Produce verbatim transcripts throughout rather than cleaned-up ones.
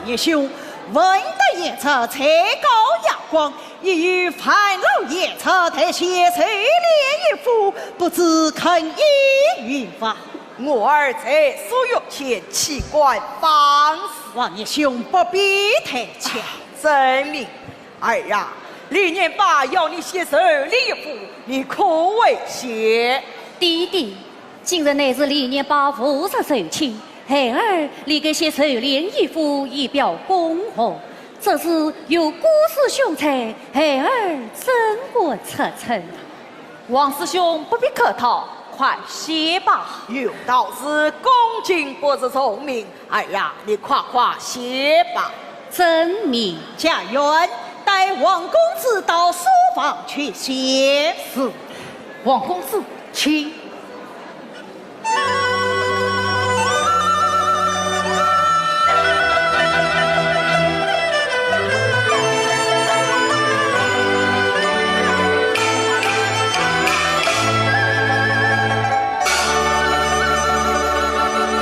年兄，闻得贤侄才高雅光，意欲烦劳贤侄代写寿联一副，不知肯依允否？我儿才疏学浅，岂敢放肆。王年兄不必推辞。遵命。儿啊，李年伯要你写寿联一副，你可会写？爹爹，今日乃是李年伯五十寿庆， 孩儿理该写寿联一副以表恭贺，只是有姑师兄在，孩儿怎敢出丑？王师兄不必客套，快写吧。有道是恭敬不如从命，儿啊，你快快写吧。遵命。家院，带王公子到书房去写。是。王公子，请。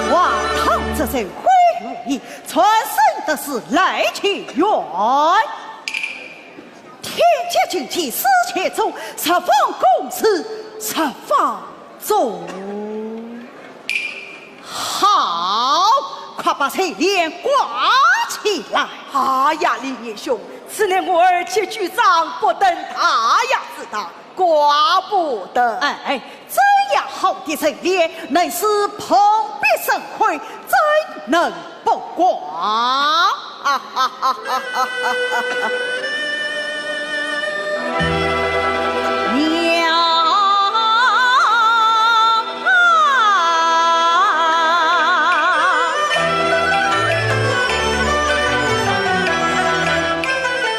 王堂之首，归于你，传圣的是来其源。 天阶进阶，世界中，十方公事，十方做。好，快把对联挂起来。哎呀，李年兄，此乃我儿结局章，不登大雅之堂，挂不得。哎，这样好的对联，乃是蓬荜生辉，怎能 不挂。娘啊！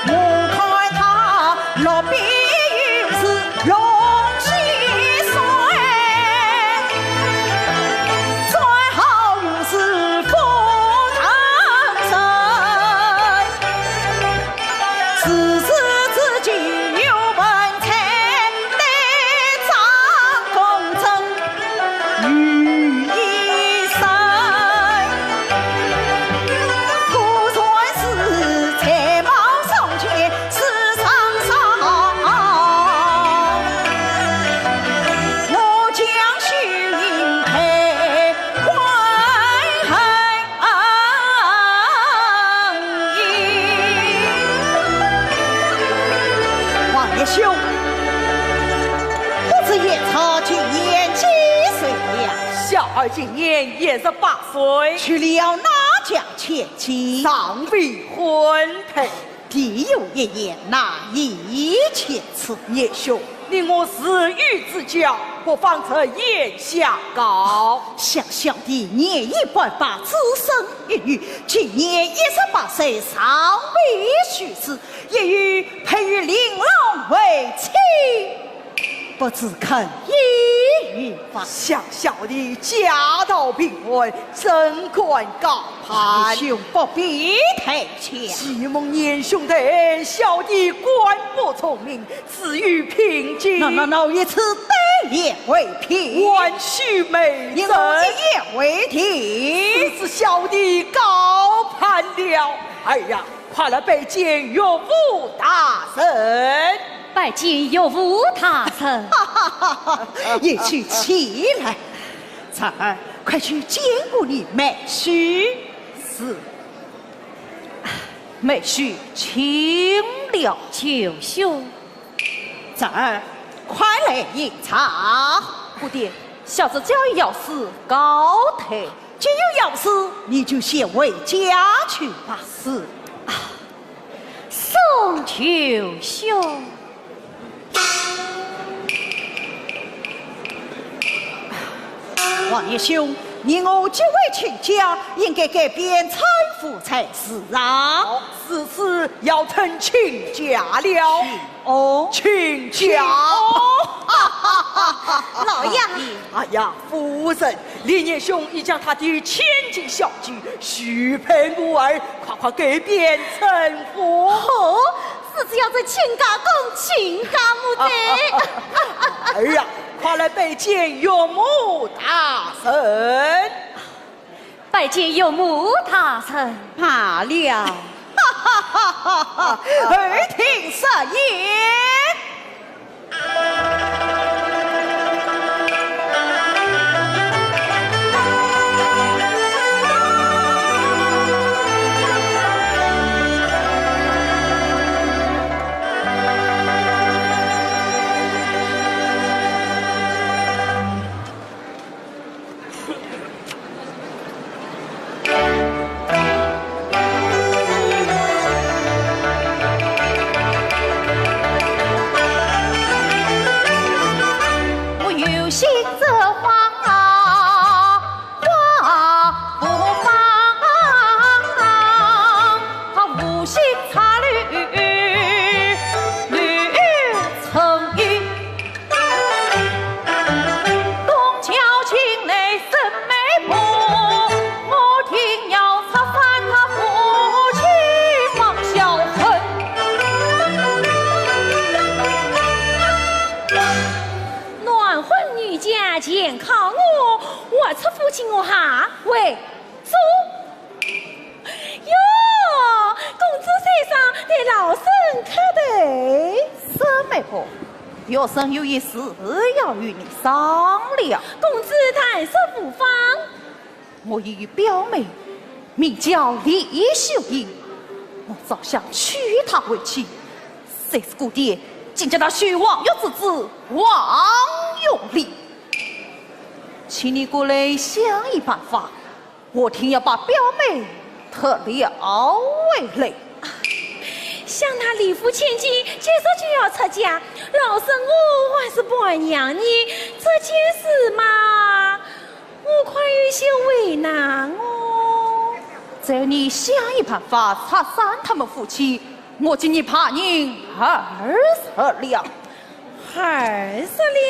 我看他落笔又是 龙戏水，最好又是富堂人。自始至今有文采，对仗工整，语意深。果然是才貌双全， 世上少，我将秀英配还你。王爷兄，不知贤侄今年几岁了？小儿今年也十八岁。娶了哪家千金？尚未婚配。 必有一言难以启齿。年兄，你我是友之交，不妨直言相告。想小弟年已半百，只生一女，今年一十八岁，尚未许字，意欲配与令郎为妻。 不知肯依允否？想小弟家道贫寒，怎敢高攀？兄不必推辞。既蒙年兄抬爱，小弟敢不从命，至于聘金，那，那，那，以此对联为凭。还须媒人。你我一言为定。如此小弟高攀了。儿呀， 快来拜见岳父大人。拜见岳父大人。哈哈哈哈，贤婿起来。侄儿，快去见过你妹婿。是。妹婿请了。舅兄。侄儿，快来饮茶。姑爹，小侄家有要事告退。 既有要事，你就先回家去吧。是。啊，宋舅兄。王爷兄，你我结为亲家，应该改变称呼才是啊。哦，如此要称亲家了。哦。亲家。亲，哦。老爷。哎呀， 夫人，李年兄已将他的千金小姐许配我儿，快快改变称呼。哦，是只要这亲家公、亲家母的。儿啊，快来拜见岳母大人。拜见岳母大人。罢了。哈哈哈哈哈！耳听设宴。男婚女嫁全靠我，我出夫妻我哈？喂，走。哟，公子先生对老身磕头。沈媒婆，学生有一事要与你商量。公子但说无妨。 我有一表妹，名叫李秀英，我早想娶她为妻，谁知姑爹竟将她许王府之子王永利。请你过来想一办法，我定要把表妹脱了回来。想她李府千金，今日就要出嫁，老身我还是半娘呢，这件事嘛， 我看有些为难哦。只要你想一办法拆散他们夫妻，我给你白银二十两。二十两？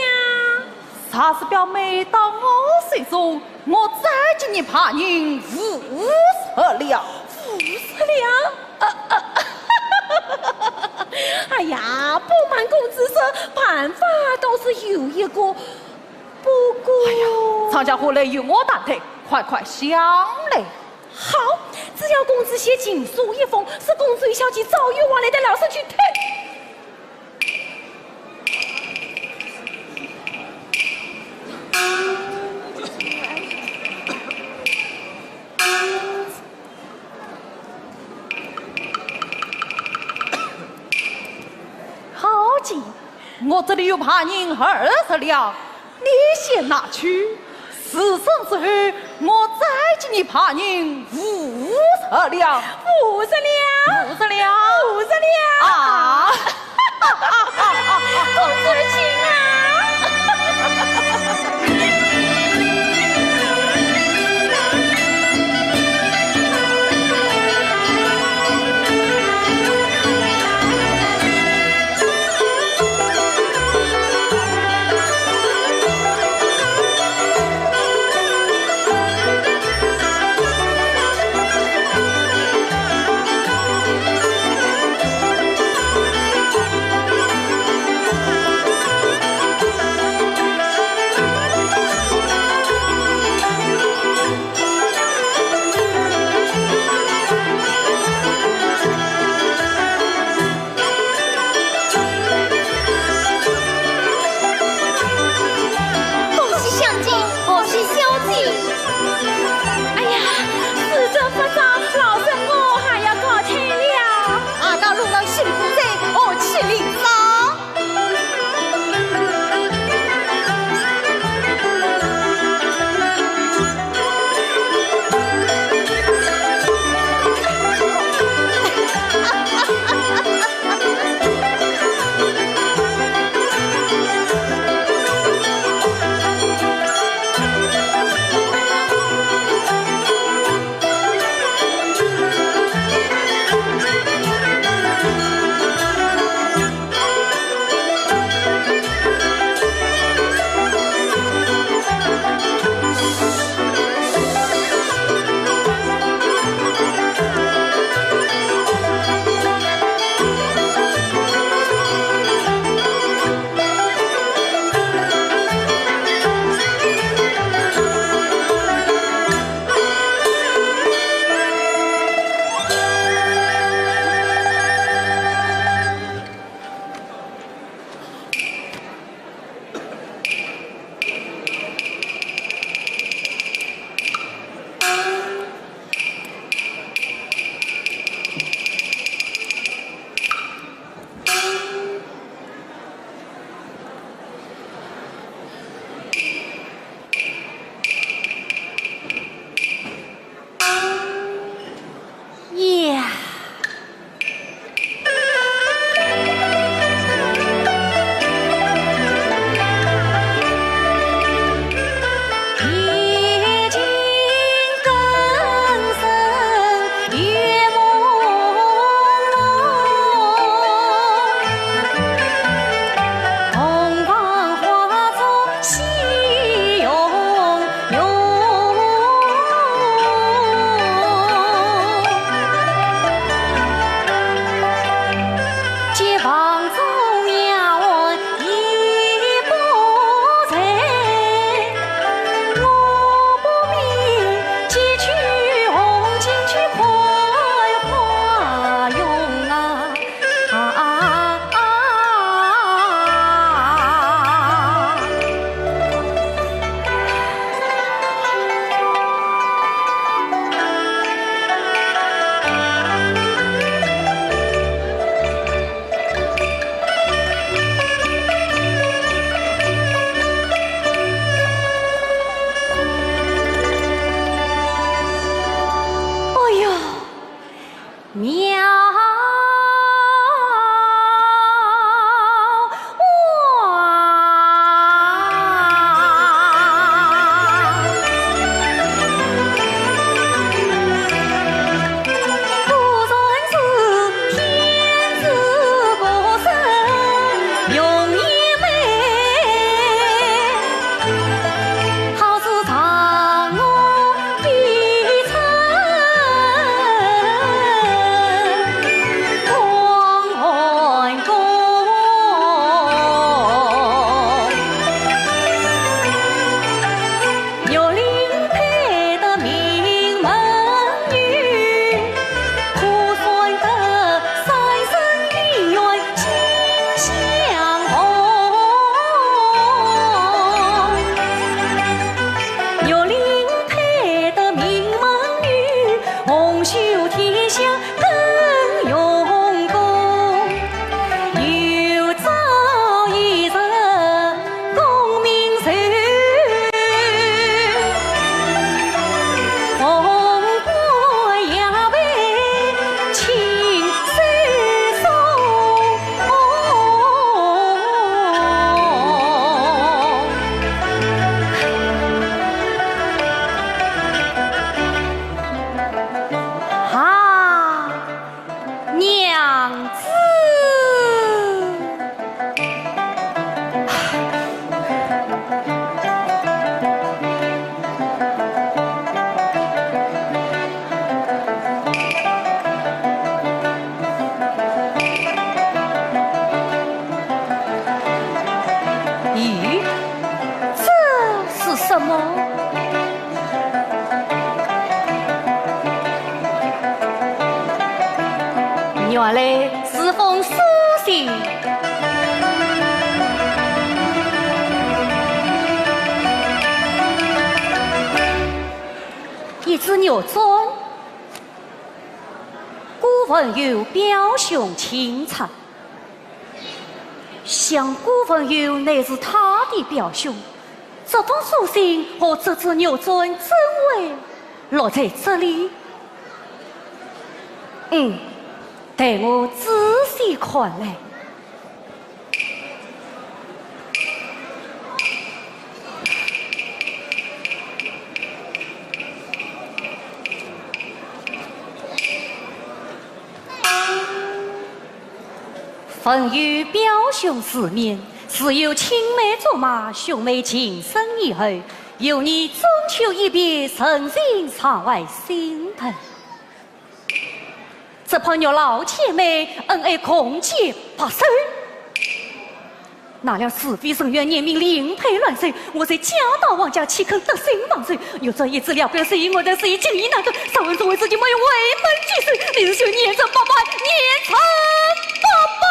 若是表妹到我手中，我再给你白银五十两。五十两？啊，啊，哎呀，不瞒公子说，办法倒是有一个， 不过，哎呀，常家何来与我谈谈，快快想来。好，只要公子写情书一封，是公子与小姐早有往来的，老身去退。 好极，我这里有白银二十两，你先拿去。事成之后，我再给你白银五十两。五十两？五十两？五十两？啊！公子请啊！原来是封书信。一支玉簪，古文友表兄亲赐。想古文友乃是他的表兄，这封书信和这支玉簪怎会落在这里？嗯，待我仔细看来。 文友表兄赐勉，自幼青梅竹马，兄妹情深意厚，有你中秋一别，深情常怀心头。这paar月老姐妹恩爱共结白首， 哪料是非人愿，年明另配良婿，我在家当王家岂肯得心放手？玉簪一支了表，谁我的谁情意难断，少恩只为自己没有为门之事，你是想严惩不贷，严惩不贷。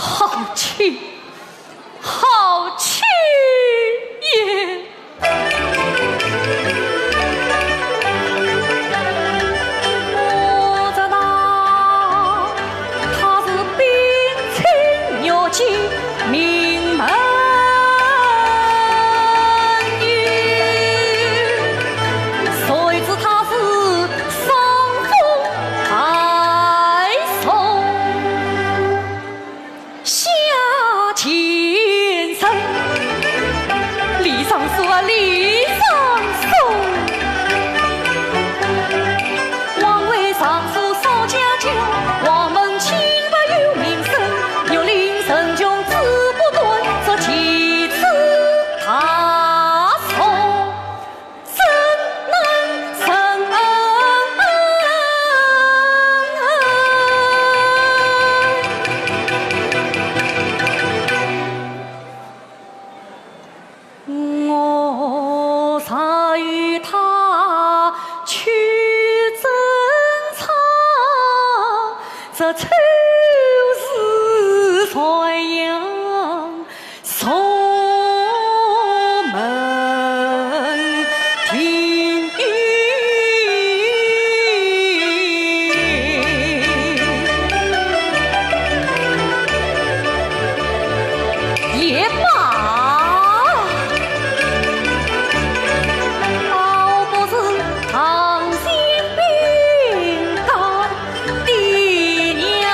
好气，好气也！ 我知道他是冰清玉洁名门女，谁知他是伤风败俗。 下贱人，李尚书啊，李尚书，枉为尚书少家教，望门清白有名声，玉令人穷志不断，这奇耻大辱。 怎能忍？我若与他去争吵，这丑事传扬 重门庭。也罢，倒不如 放心禀告爹娘。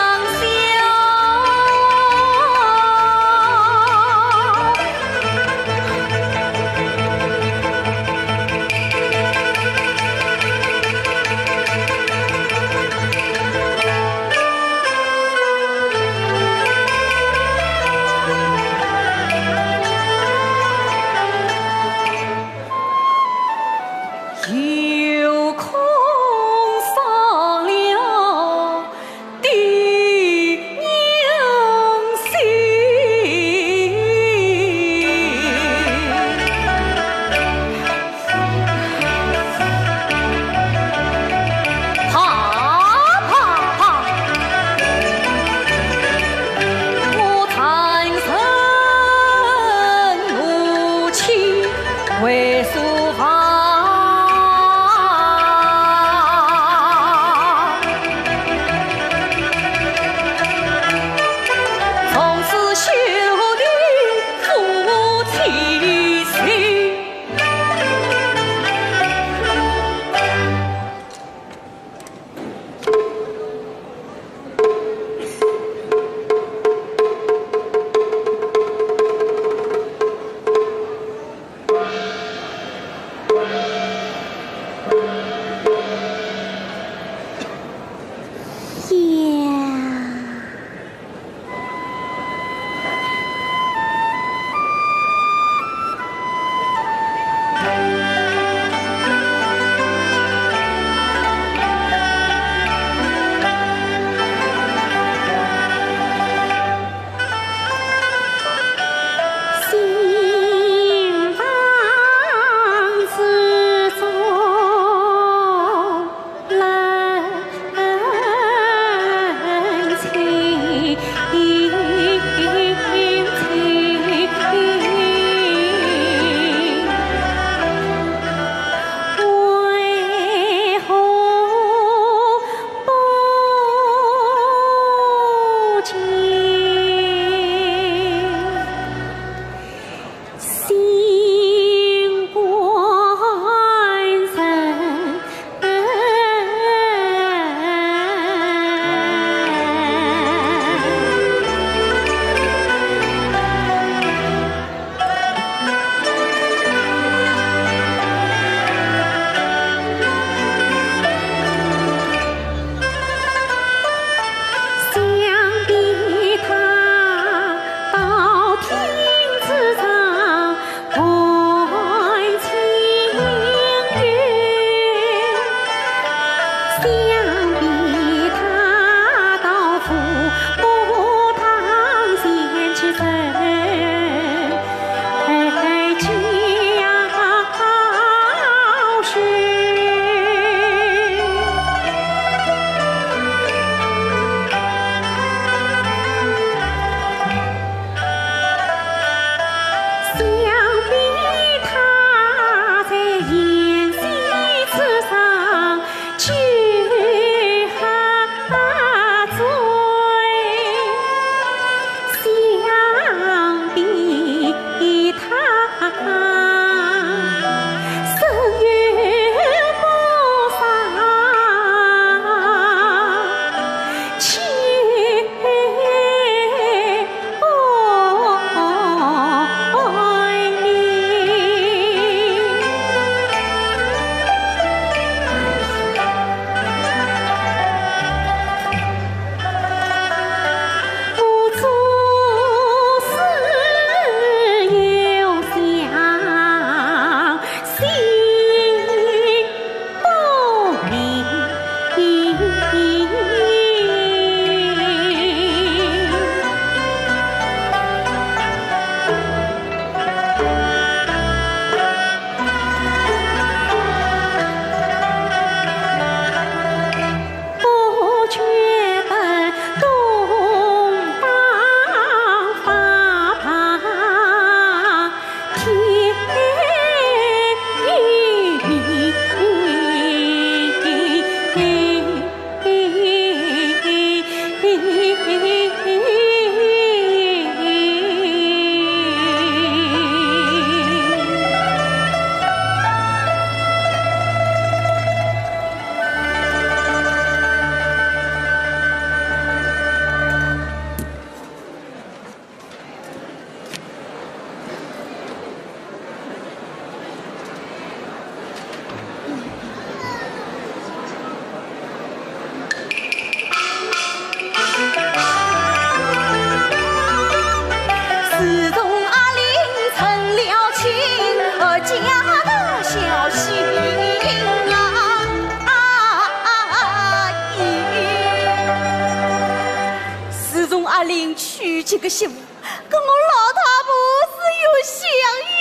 林娶这个媳妇，搿我老太婆是又想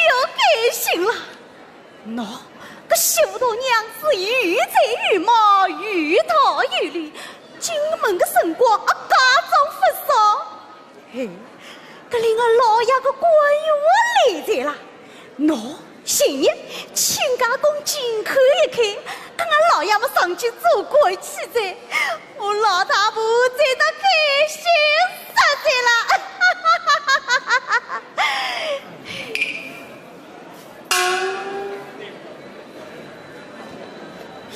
又开心了。喏，搿媳妇大娘是有才有貌，有道有理，进门个辰光啊，嫁妆勿少。嘿，搿林家老爷个官运来哉啦。 喏，今日亲家公金口一开，搿俺老爷么上去做官去哉，我老太婆才得开心煞哉啦。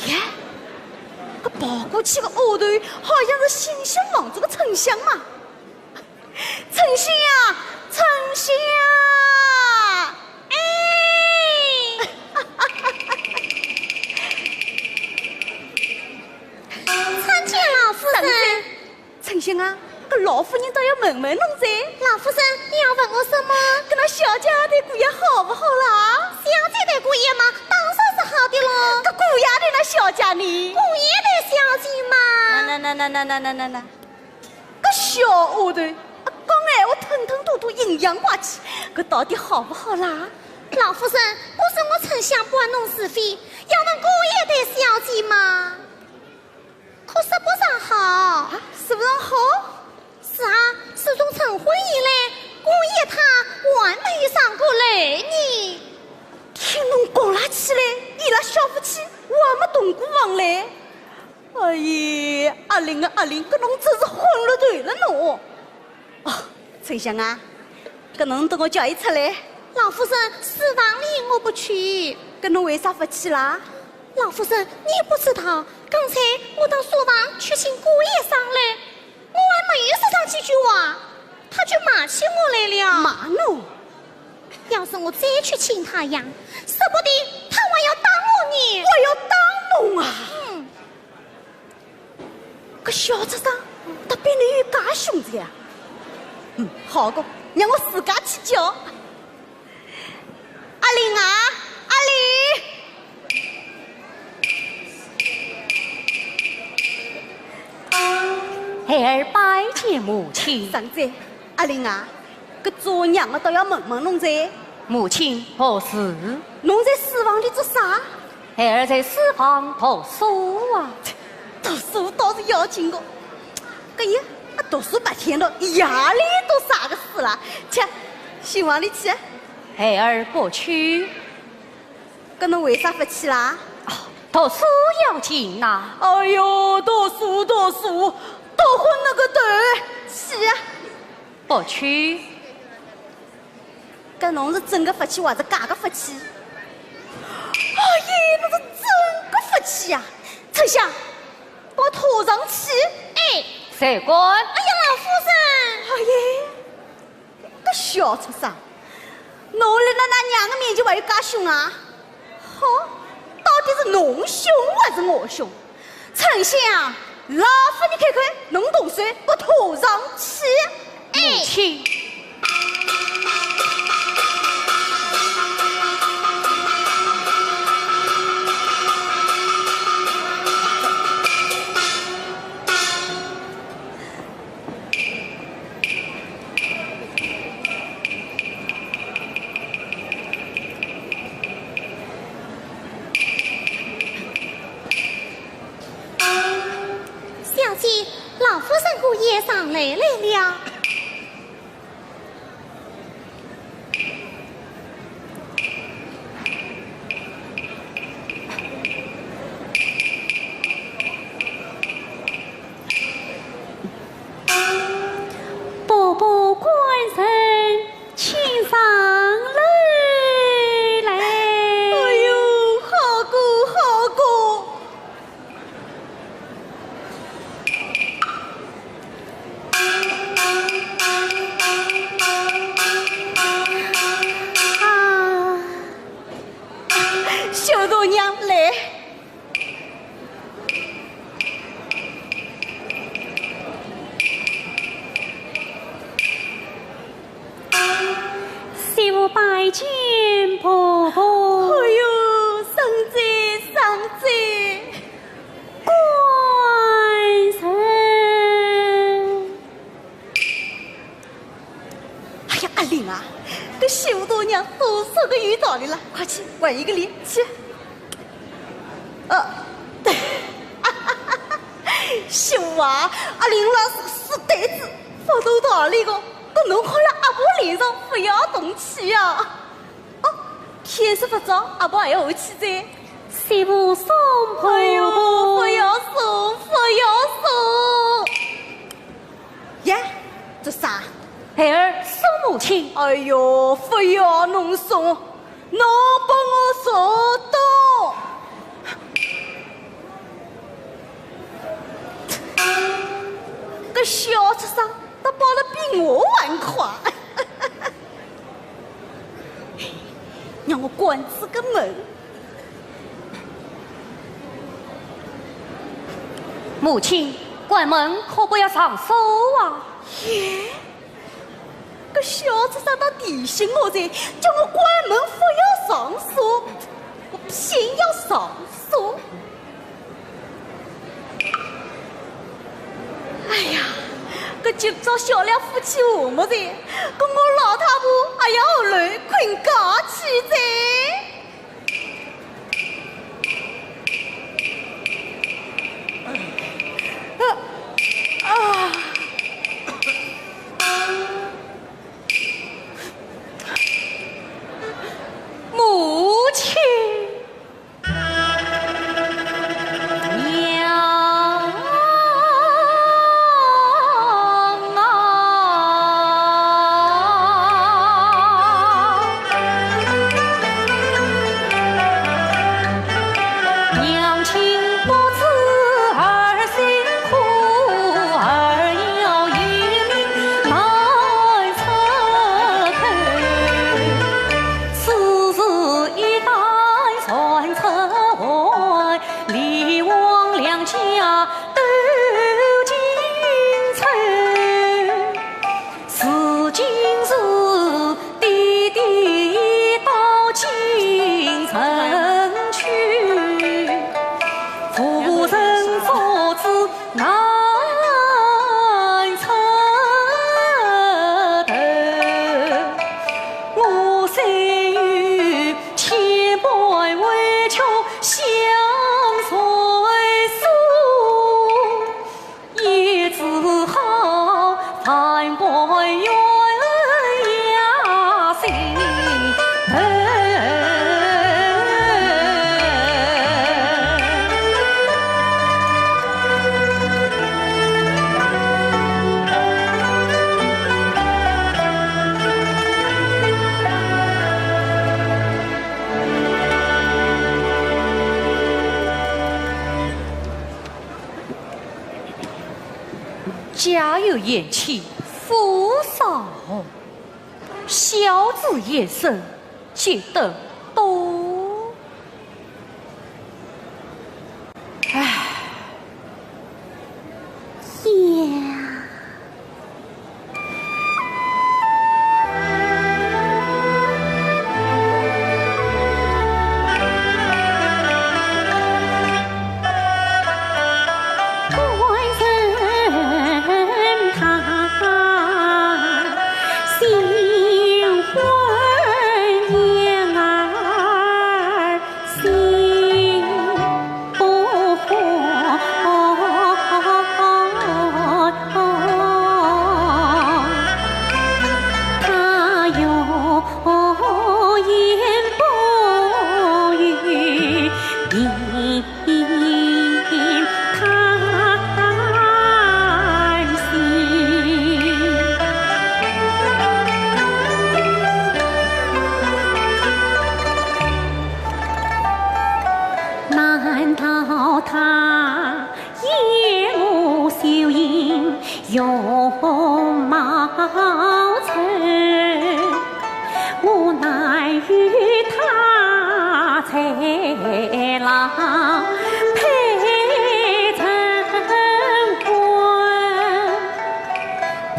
耶，搿跑过去个丫头好像是新兴房子个春香嘛。 春香，春香，哎，参见老夫人。春香啊，搿老夫人倒要问问侬哉。老夫人，你要问我什么？搿㑚小姐对姑爷好勿好啦？小姐对姑爷嘛，当然是好的咯。搿姑爷对㑚小姐呢？姑爷对小姐嘛，那那那那那那那那。 搿小丫头，啊，讲闲话吞吞吐吐，阴阳怪气，搿到底好勿好啦？老夫人，不是我春香搬弄是非，要问姑爷对小姐嘛，可说不上好。啊，说不上好？是啊，自从成婚以来，姑爷他还没有上过楼呢。听侬讲啦起来，伊拉小夫妻还没同过房嘞。 哎呀，阿林啊阿林，搿侬真是昏了头了侬。哦，春香啊，搿侬搭我叫伊出来。老夫人，书房里我不去。搿侬为啥勿去啦？老夫人，你不知道，刚才我到书房去请姑爷上来，我还没有说上几句话，他就骂起我来了。骂侬？要是我再去请他呀，说不定他还要打我呢。还要打侬啊？嗯。 搿小畜生，搭比侬有介凶哉啊？嗯，好个，让我自家去叫。阿林啊，阿林！孩儿拜见母亲。上哉，阿林啊，搿做娘个倒要问问侬哉。母亲，何事？侬在书房里做啥？ 孩儿在书房读书啊。读书倒是要紧个，搿也啊，读书白天读，夜里读啥个书啦？去，书房里去。孩儿不去。搿侬为啥勿去啦？哦，读书要紧呐。哎哟，读书读书，读昏那个头，去啊！ 不去。搿侬是真个勿去还是假个勿去？哎呀，侬是真个勿去呀！春香，拨我拖上去。哎，谁管？哎呀，老夫人！哎呀，搿小畜生，侬辣㑚娘个面前还有介凶啊？ 好，到底是侬凶还是我凶？春香，老夫人开口，侬动手，拨拖上去。哎，母亲。 小姐，老夫人姑爷上来来了。 伯伯官人，请上楼来。哎呦，好个，好个。啊，小大娘来。 媳妇拜见婆婆。哎呦，生子，生子。官人。阿林啊，搿媳妇大娘多说个有道理了，快去还一个礼去。呃，媳妇啊，阿林老师说对子，勿大道理个，搿侬看了阿婆脸上勿要动气啊。哦，天色勿早，阿婆还要回去哉。媳妇送婆。哎哟，勿要送，勿要送。 呀，这啥？孩儿送母亲。哎哟，勿要侬送，侬帮我送到。搿小畜生，他跑得比我还快。让我关仔个门。 母亲，关门可不要上锁啊！耶，搿小畜生倒提醒我哉，叫我关门勿要上锁，我偏要上锁。哎呀，搿今朝小两夫妻和睦哉，搿我老太婆还要后来困觉去哉。 母亲。 娘啊！娘亲不知儿辛苦，儿要一命难出头。 此事一旦传出外，李王两家都惊愁。如今是爹爹到京城去，无人阻止 难出头。我虽有千般委屈相随诉，也只好万般怨压心头。 家有贤妻父少红，孝子贤孙积德多。唉。呀。难道他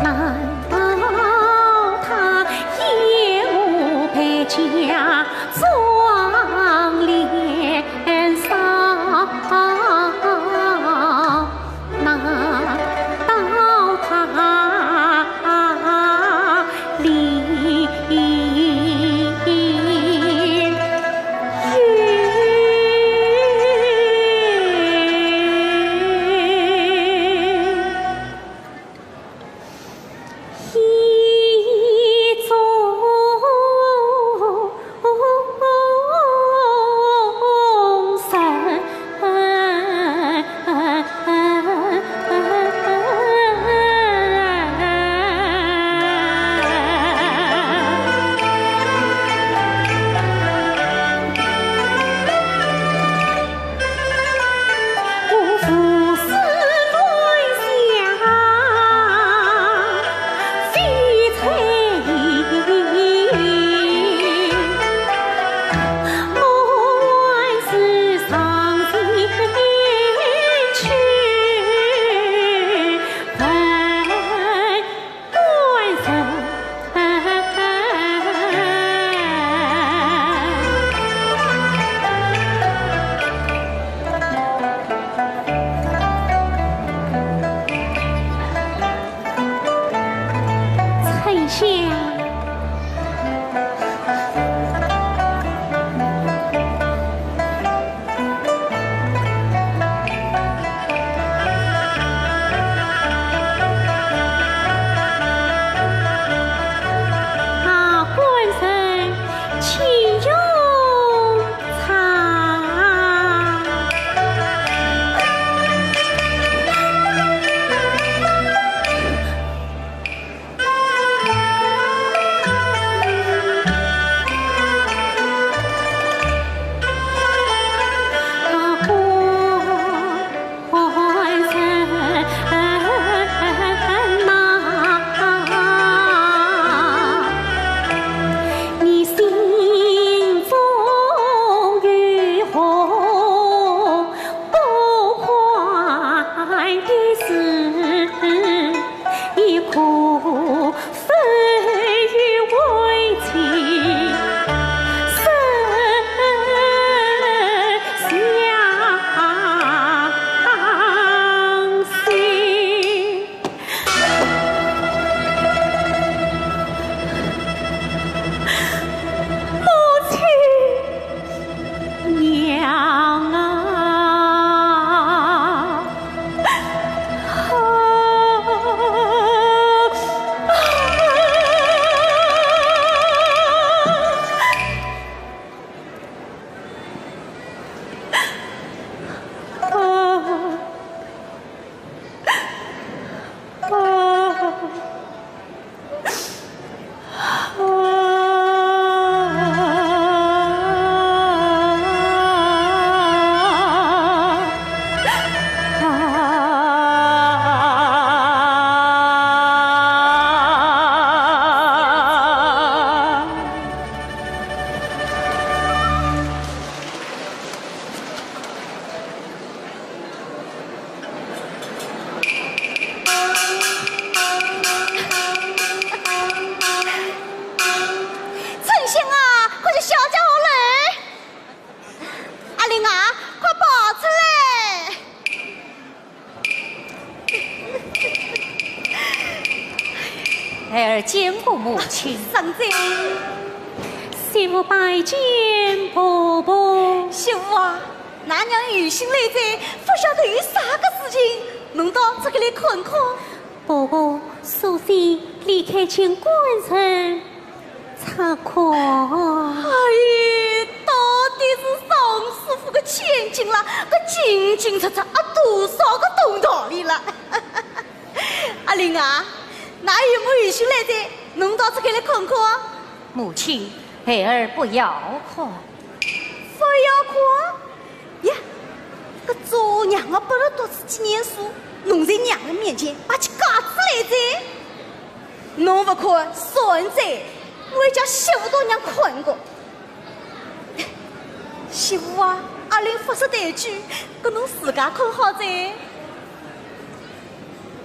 难道他也无配嫁妆奁嫂？难道他离孩儿见过母亲。啊，上座。媳妇拜见婆婆。媳妇啊，㑚娘有信来哉，勿晓得有啥个事情，侬到这个来看看。婆婆，书信里看见官人 插科。哎，到底是尚书府个千金啦，搿进进出出啊，多少个懂道理啦。阿林啊，㑚有没有信来哉？侬到这个来看看。母亲，孩儿不要看。不要看？ 呀，搿做娘个拨了读书几年书，侬在娘个面前把起架子来哉。侬勿看，算哉，我还叫媳妇到娘看过。媳妇啊，阿林勿识抬举，搿侬自家看好哉。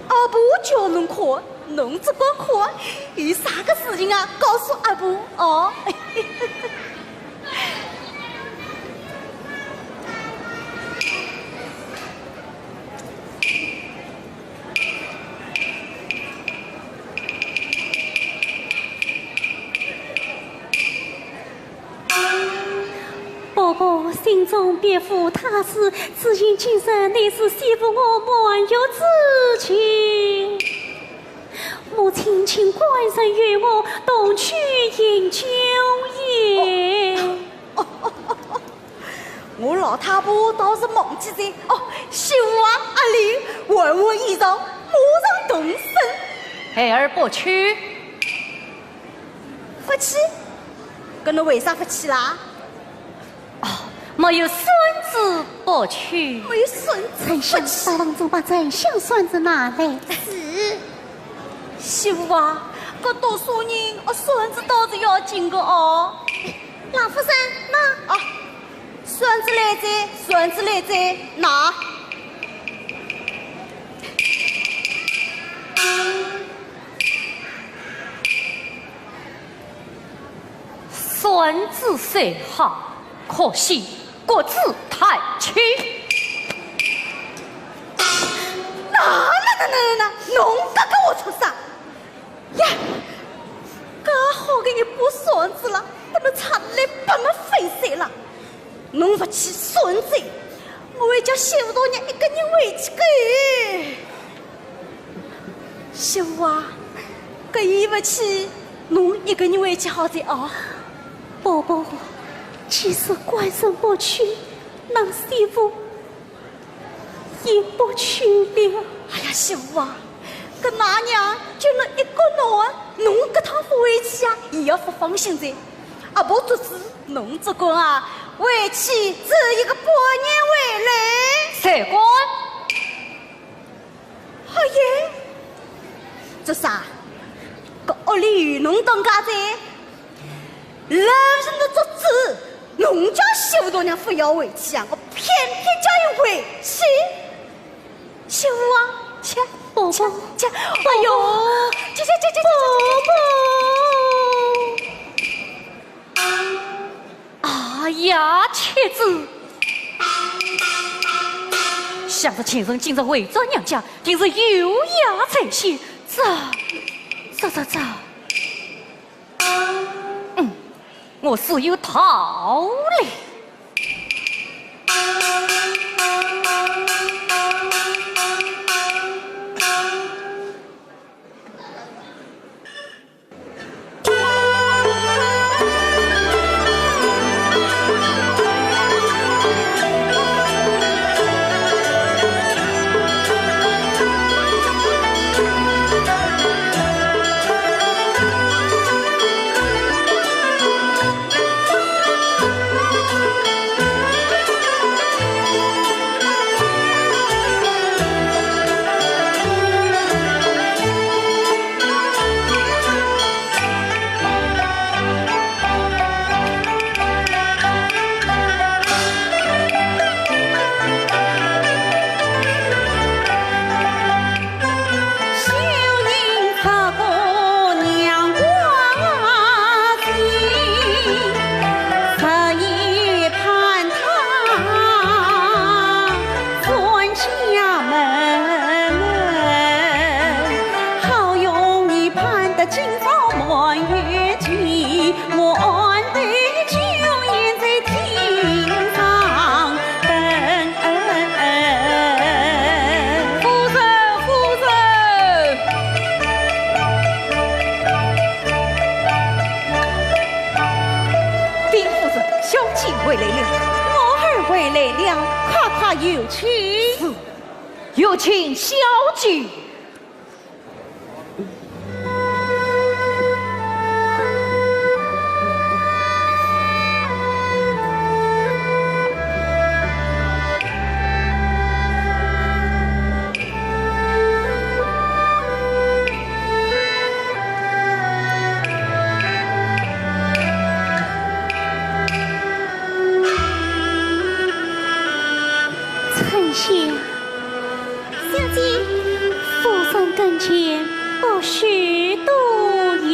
阿婆叫侬看，侬只管看，有啥个事情啊，告诉阿婆哦。婆婆心中别无他事，只因今日乃是媳妇我满月之期。母亲请官人与我同去饮酒宴。哦，哦，哦，哦，我老太婆倒是忘记哉。哦，媳妇啊，阿林，换换衣裳，马上动身。孩儿不去。 勿去？搿侬为啥勿去啦？哦，没有扇子不去。没有扇子不去。沉香，到房中把沉香扇子拿来。是。媳妇啊，搿读书人，哦，扇子倒是要紧个哦。老夫人，喏。啊，扇子来哉，扇子来哉，拿。 扇子虽好，可惜骨子太轻。那那那那那，侬搿个活畜生！呀，介好个一把扇子啦，拨侬拆来拨侬粉碎了。 侬勿去算账，我还叫媳妇大娘一个人回去个。媳妇啊，搿伊勿去，侬一个人回去好哉哦。婆婆，即使官人不去，那媳妇 也不去了。哎呀，媳妇啊，搿㑚娘就侬一个人啊，侬搿趟勿回去啊，伊也勿放心哉。阿婆做主，侬只管啊，回去住一个半日回来。谁管？哎呀，做啥？搿屋里有侬当家哉。 老夫人做主，侬叫媳妇大娘勿要回去啊，我偏偏叫伊回去。媳妇啊，去，婆婆，去，去，哎哟，去去去去去去去。哎呀，妻子，想着前程今日回转娘家，定是有恙在先。这，这，这，这。 嗯，我自有道理。有请。是，有请小姐。 丞相。小姐。夫人跟前不许多言。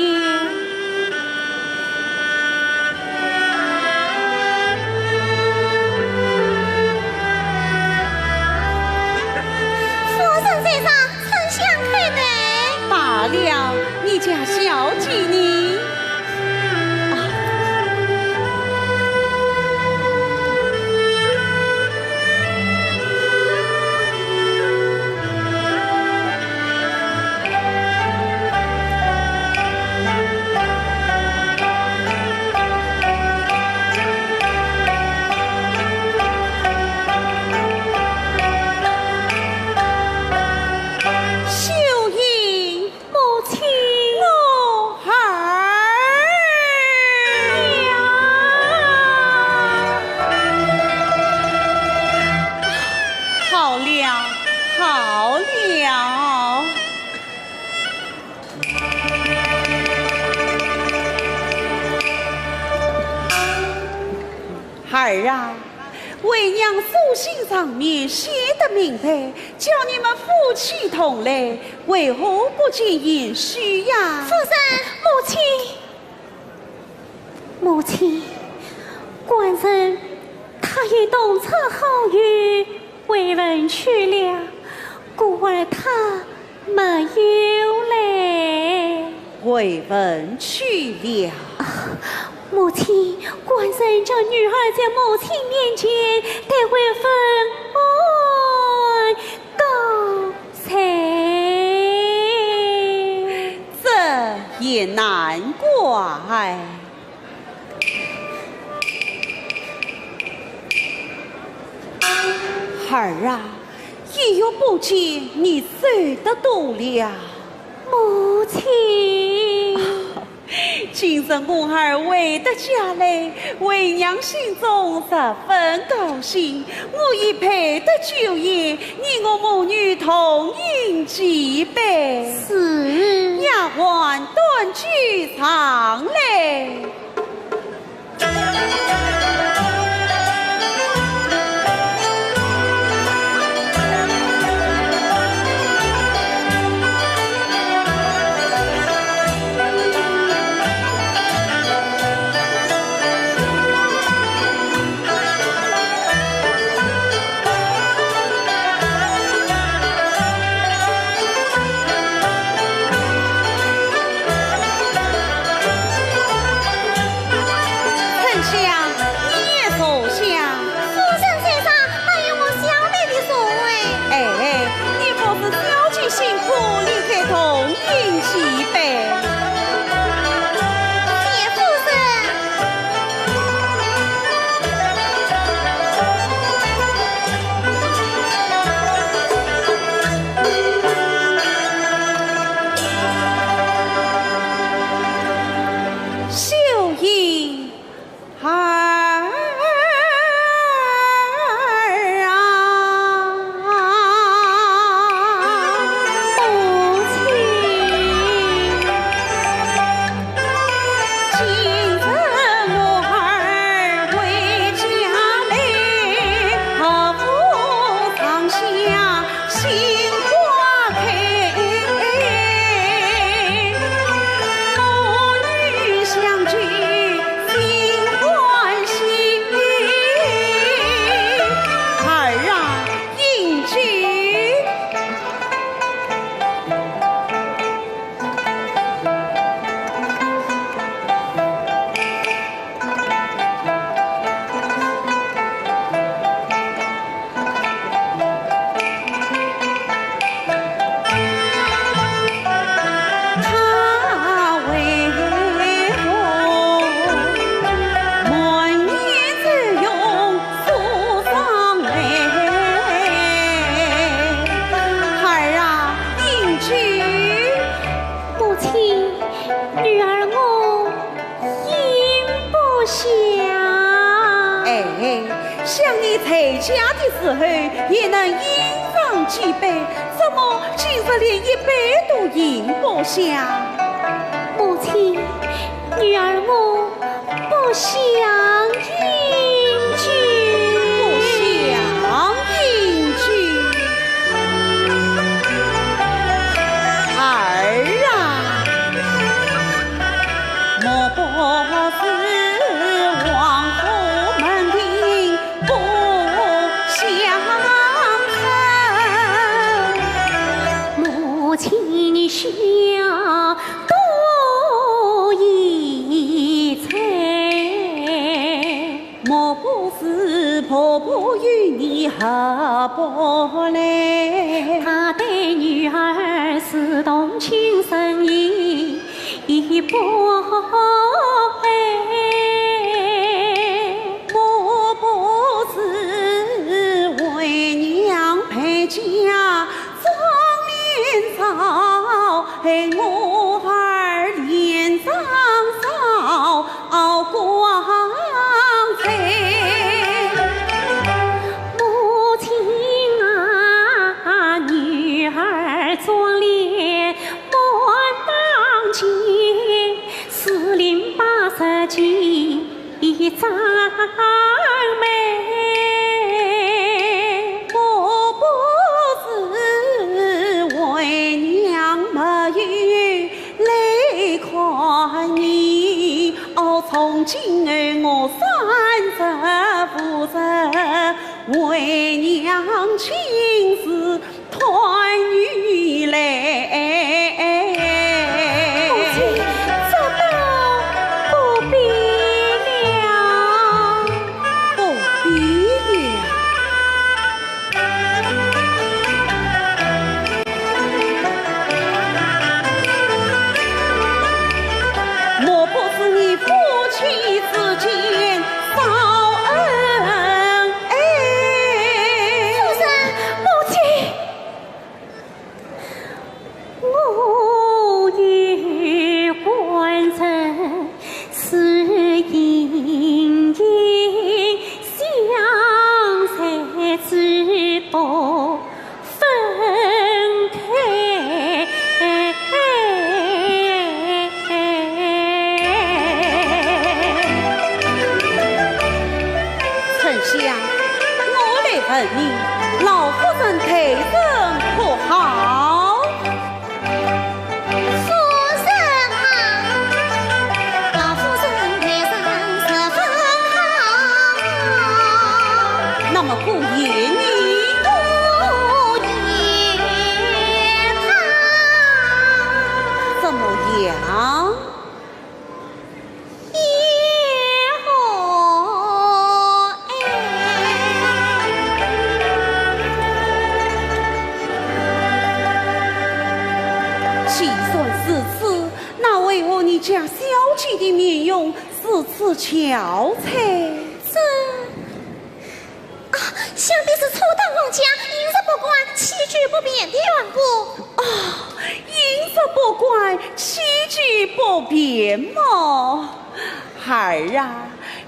夫人在上， 丞相开门。罢了，你家小姐呢？啊。 母亲。我儿。好了，好了。 孩儿啊，为娘书信上面写得明白，叫你们夫妻同来，为何不见贤婿呀？夫人。母亲。母亲，官人他与同窗好友 回文去了，故而他没有来。回文去了。啊，母亲，官人叫女儿在母亲面前代为问安告罪。这也难怪。 孩儿啊，一月不见，你瘦得多了。母亲。今日我儿回得家来，为娘心中十分高兴，我已备得酒宴，你我母女同饮几杯。是。丫鬟端酒上来。亲，女儿我饮不下。哎，想你在家的时候也能饮上几杯，怎么今日连一杯都饮不下？母亲，女儿我 不想饮酒。不想饮酒。儿啊，莫不是王府门庭不相称？母亲你休 多言哉。莫不是婆婆与你合不来？她待女儿是同情深意，亦不配。莫不是为娘陪嫁 妆奁少，害我儿脸上烧光彩。母亲啊，女儿妆奁满当尽，四邻八舍尽 一张美。莫不是为娘没有来看你，哦，从今后我三日无事，为娘亲自 团圆来。母亲，这倒不必了。不必了。莫不是你夫妻之间少恩爱？夫人，母亲。 我与官人是隐隐相随之不分开。 丞相，我来问你，老夫人待人可好？夫人好，老夫人待人十分好。那么顾燕呢？顾燕她怎么样？ 也好。哎。既然如此，那为何你家小姐的面容如此憔悴？这 啊，想必是初到王家，饮食不惯，起居不便的缘故。哦，饮食不惯，起居不便么？孩儿啊，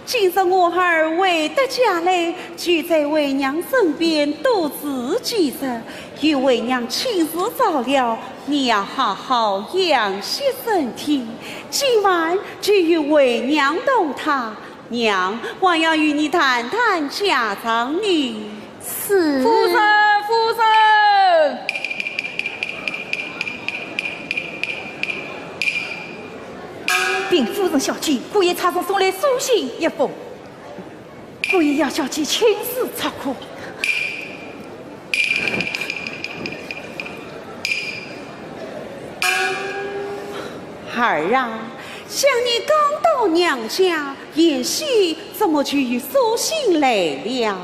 今日我儿回得家来，就在为娘身边多住几日，有为娘亲自照料，你要好好养息身体。今晚就与为娘同榻， 娘还要与你谈谈家常呢。是。夫人，夫人！禀夫人小姐，姑爷差人送来书信一封，姑爷要小姐亲自出阁。孩儿啊， 想你刚到娘家，贤婿怎么就有书信来了？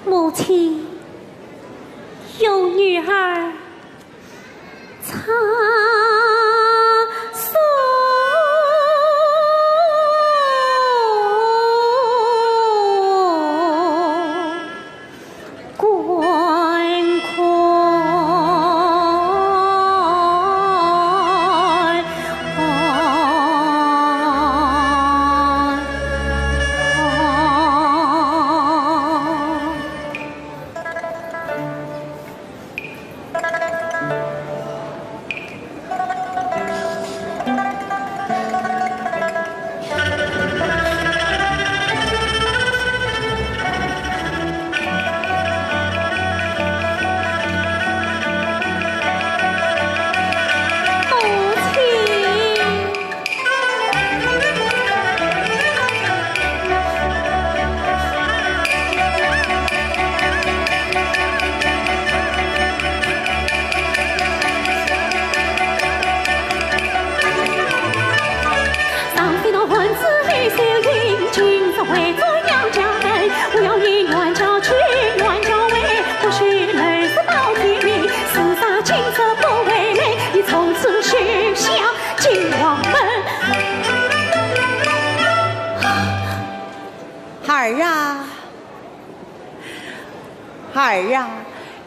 母亲，有女儿差送官款。儿啊，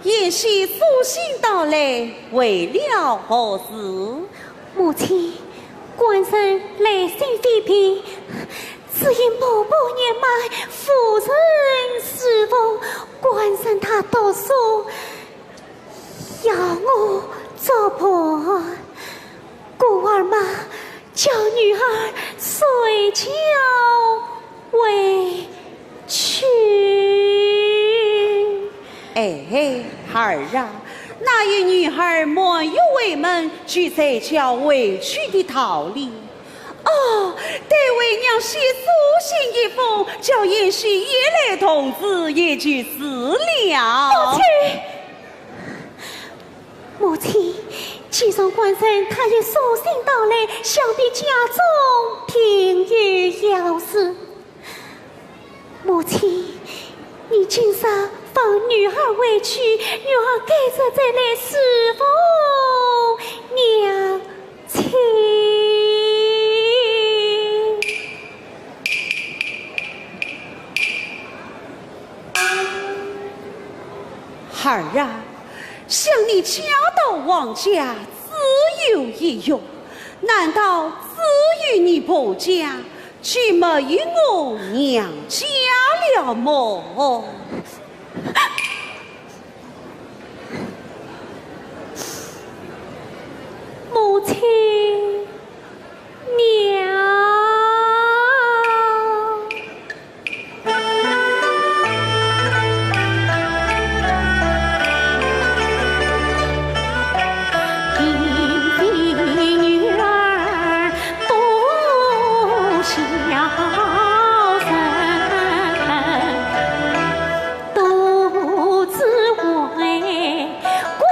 贤婿书信到来，为了何事？母亲，官人来信未毕，只因婆婆年迈，无人侍奉，官人他读书，要我作伴。 故而嘛，叫女儿随轿回去。哎，孩儿啊，哪有女儿满月回门就随轿回去的道理？哦，待为娘先书信一封，叫贤婿也来同住，也就是了。母亲， 母亲，既然官人他有书信到来，想必家中定有要事。母亲，你今日放女儿回去，女儿改日再来侍奉娘亲。 孩儿啊，想你嫁到王家只有一用，难道只有你婆家，就没有我娘家了么？ 母亲，娘。独自为官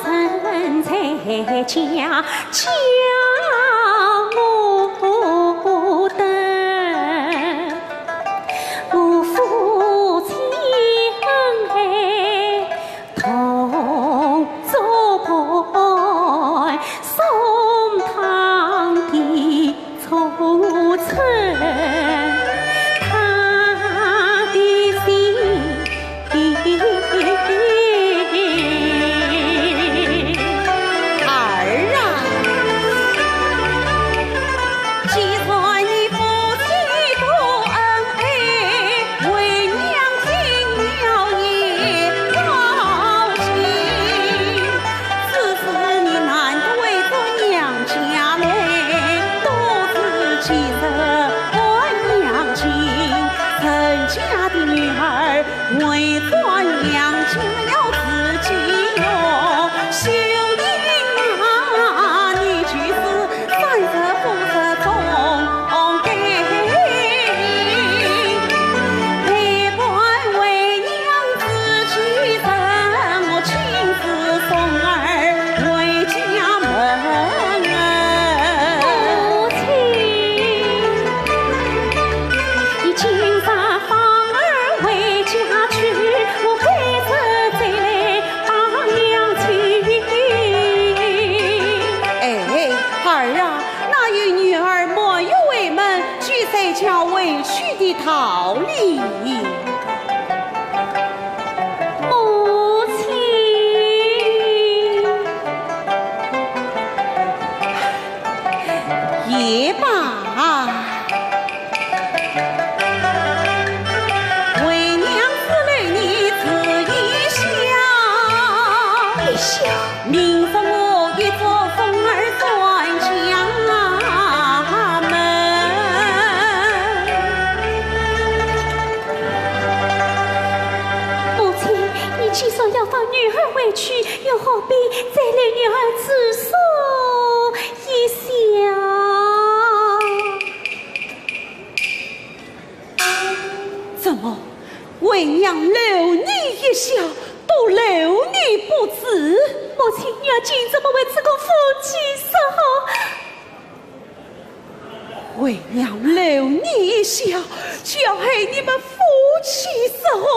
人在家，叫我等。我夫妻恩爱同作伴，送堂的 促成他的心。儿啊，既然你夫妻不恩爱， 为娘听了也高兴。此事你难得回转娘家来，多知其实还娘亲，人家的女儿回转娘家要自己用。秀英啊，你就是 三十五日中改命，陪伴为娘自己人，我亲自送儿回家门。母亲，你今日放儿回家去，我改日再来 把娘亲。哎，孩儿啊，哪有女儿满月回门就随轿回去的道理？母亲。也罢。 为娘之累你自一笑。一笑？明日我一早送儿转家门。母亲，你既说要放女儿回去，又何必再累女儿住宿一宵？ 怎么，为娘留你一宵，都留你不住？母亲，女儿今朝怎么会这个夫妻说好？为娘留你一宵，就要害你们夫妻说好。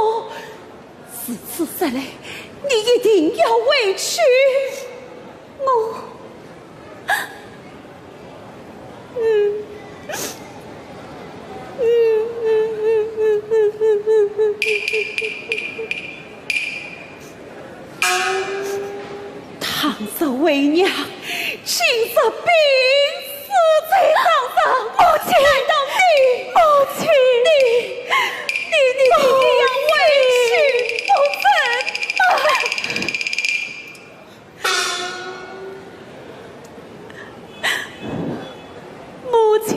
如此说来，你一定要回去。我 嗯，嗯，嗯，嗯，嗯，嗯，嗯，嗯，嗯，嗯。倘若为娘，今日病死在床上，母亲，难道你，母亲，你，你，你，你，你要委屈不争吗？母亲。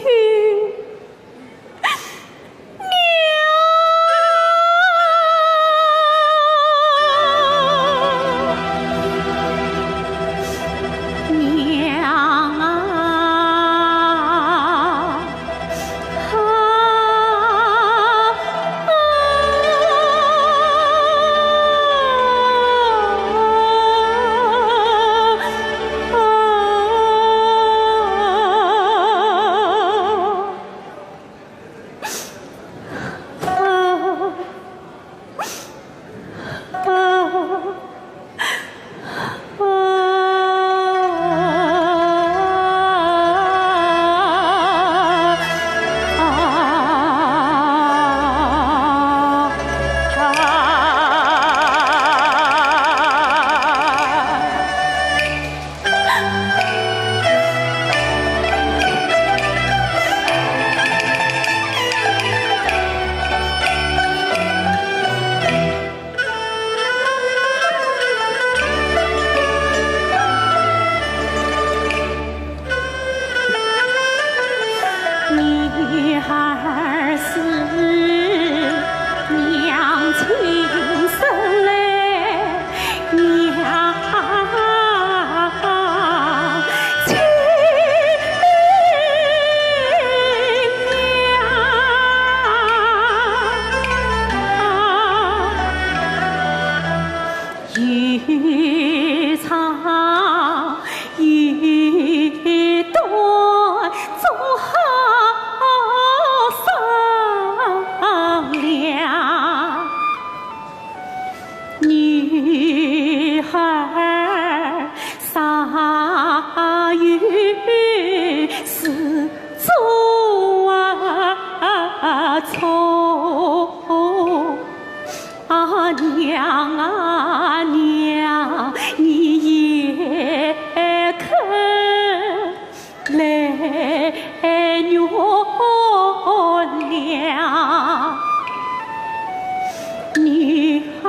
女儿是娘亲生来娘亲娘。 一长一短总好商量。女儿啥有事做错？ 啊，娘啊娘，你也肯来原谅。女儿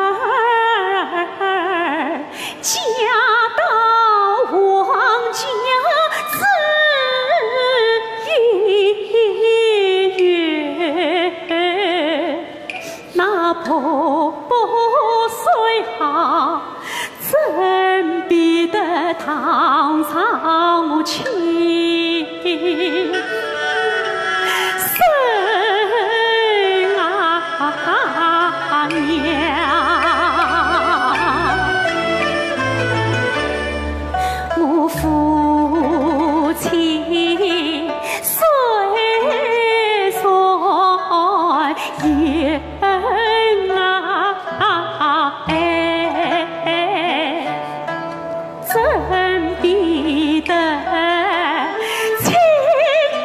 嫁到王家是一缘，那婆婆虽好，怎比得堂上亲生啊娘。 我夫妻虽然恩爱，怎比得亲娘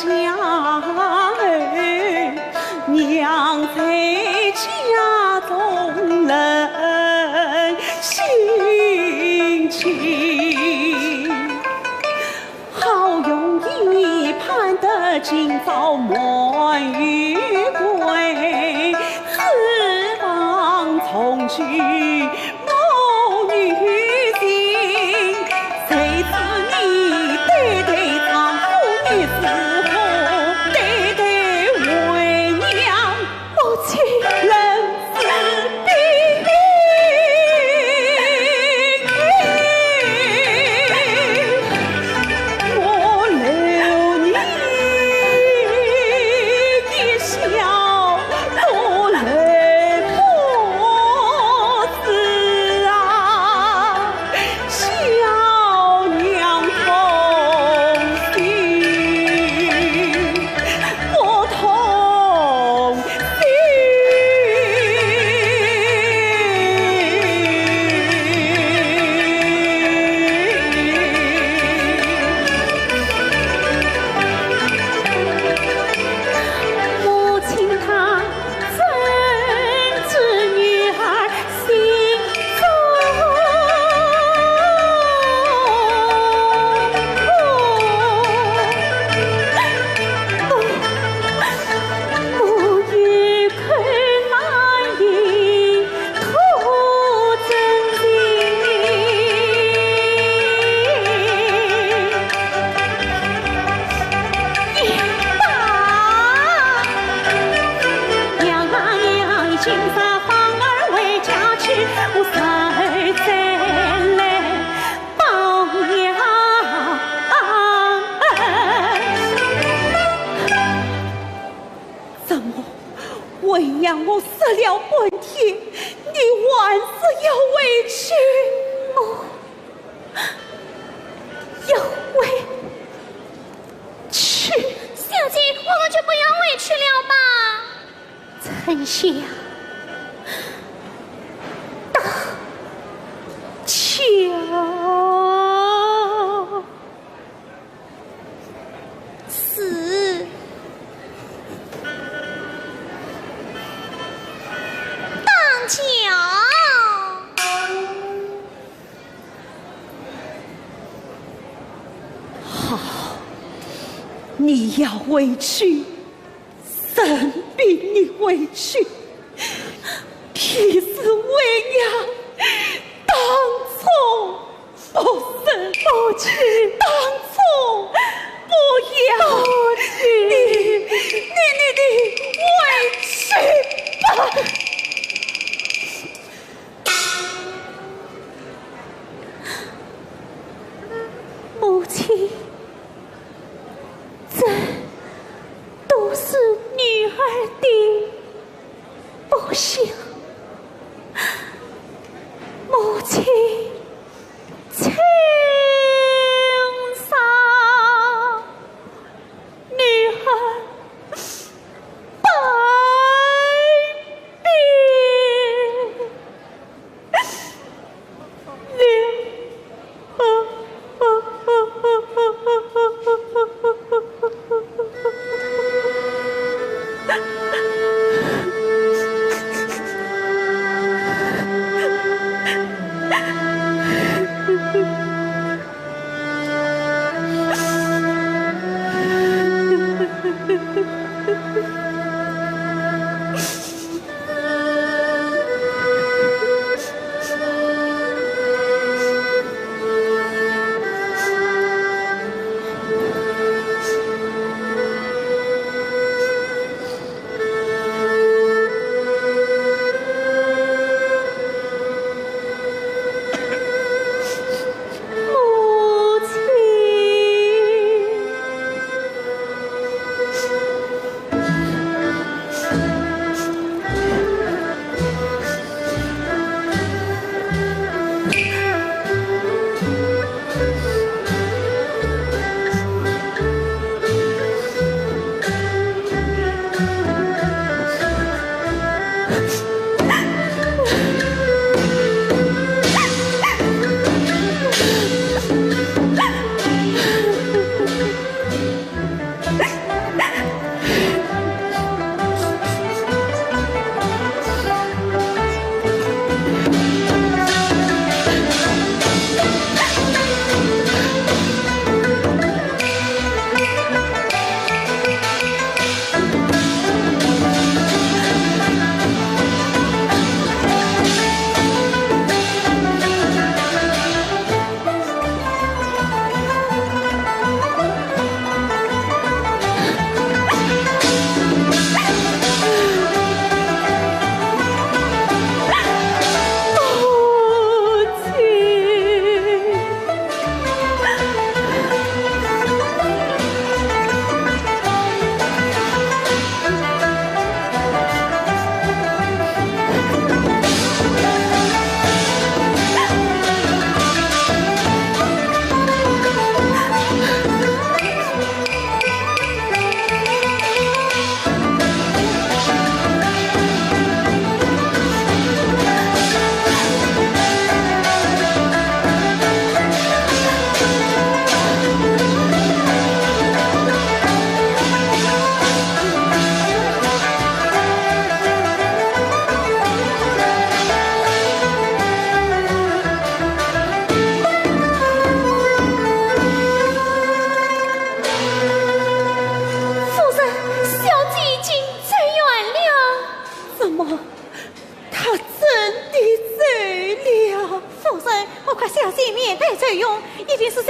娘儿，娘在家中冷心情，好容易盼得今朝满月归，翅膀重聚 母女情，谁知你对对丈夫，你似乎对对为娘，母亲冷似冰。我留你一笑 都来不及啊，小娘痛心，我痛心。 母亲她怎知女儿心中苦？母有苦难言 苦真情。也罢，娘啊娘，今朝芳儿回家去，我再来抱娘。 怎么，为娘我说了半天，你还是要回去？我要回去。小姐，我们就不要回去了吧？春香，大家 是。当家。好，你要回去，任凭你回去，便是为娘当初 不是，母亲，当初不要，母亲，你，你，你，你回去吧。母亲，这都是女儿的 不行，母亲，请上，女儿拜别。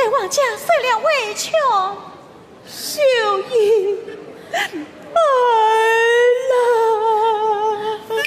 王家受了委屈。秀英，儿啦。夫人。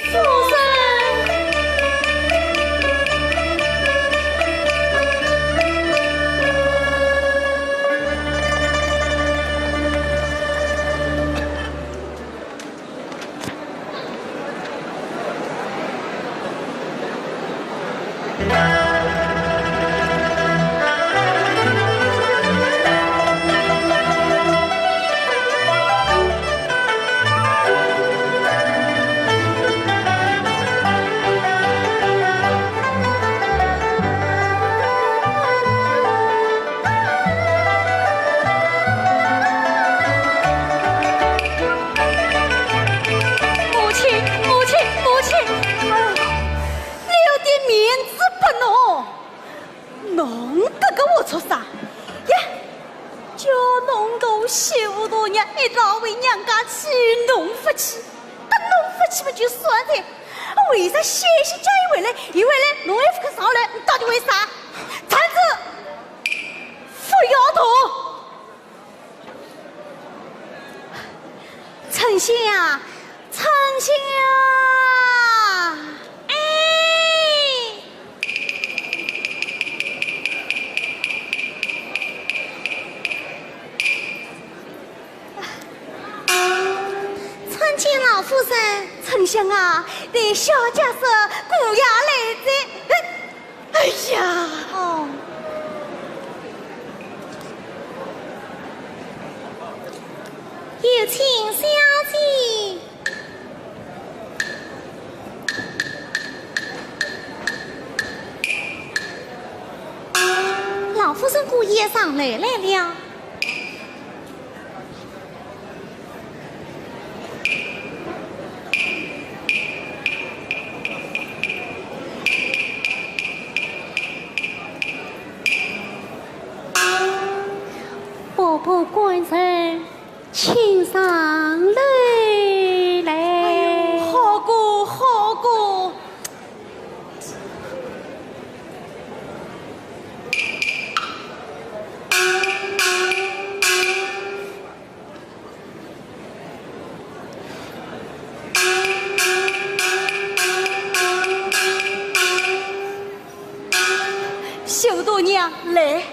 母亲，母亲，母亲！哎，你有点面子不弄，弄这个活畜生呀？叫弄个媳妇大娘一道为娘家去弄福气，搿弄福气嘛就算了，为啥歇歇脚一回来，一回来侬还勿肯上来，你到底为啥？站住！勿要动！ 丞相啊，丞相啊！哎！参见老夫人。丞相啊，待小姐说，姑爷来哉。哎， 哎呀，哦。有请小姐。老夫人，姑爷上楼来了。 伯伯官人，请上楼来。哎呦，好个，好个。 小大娘，来。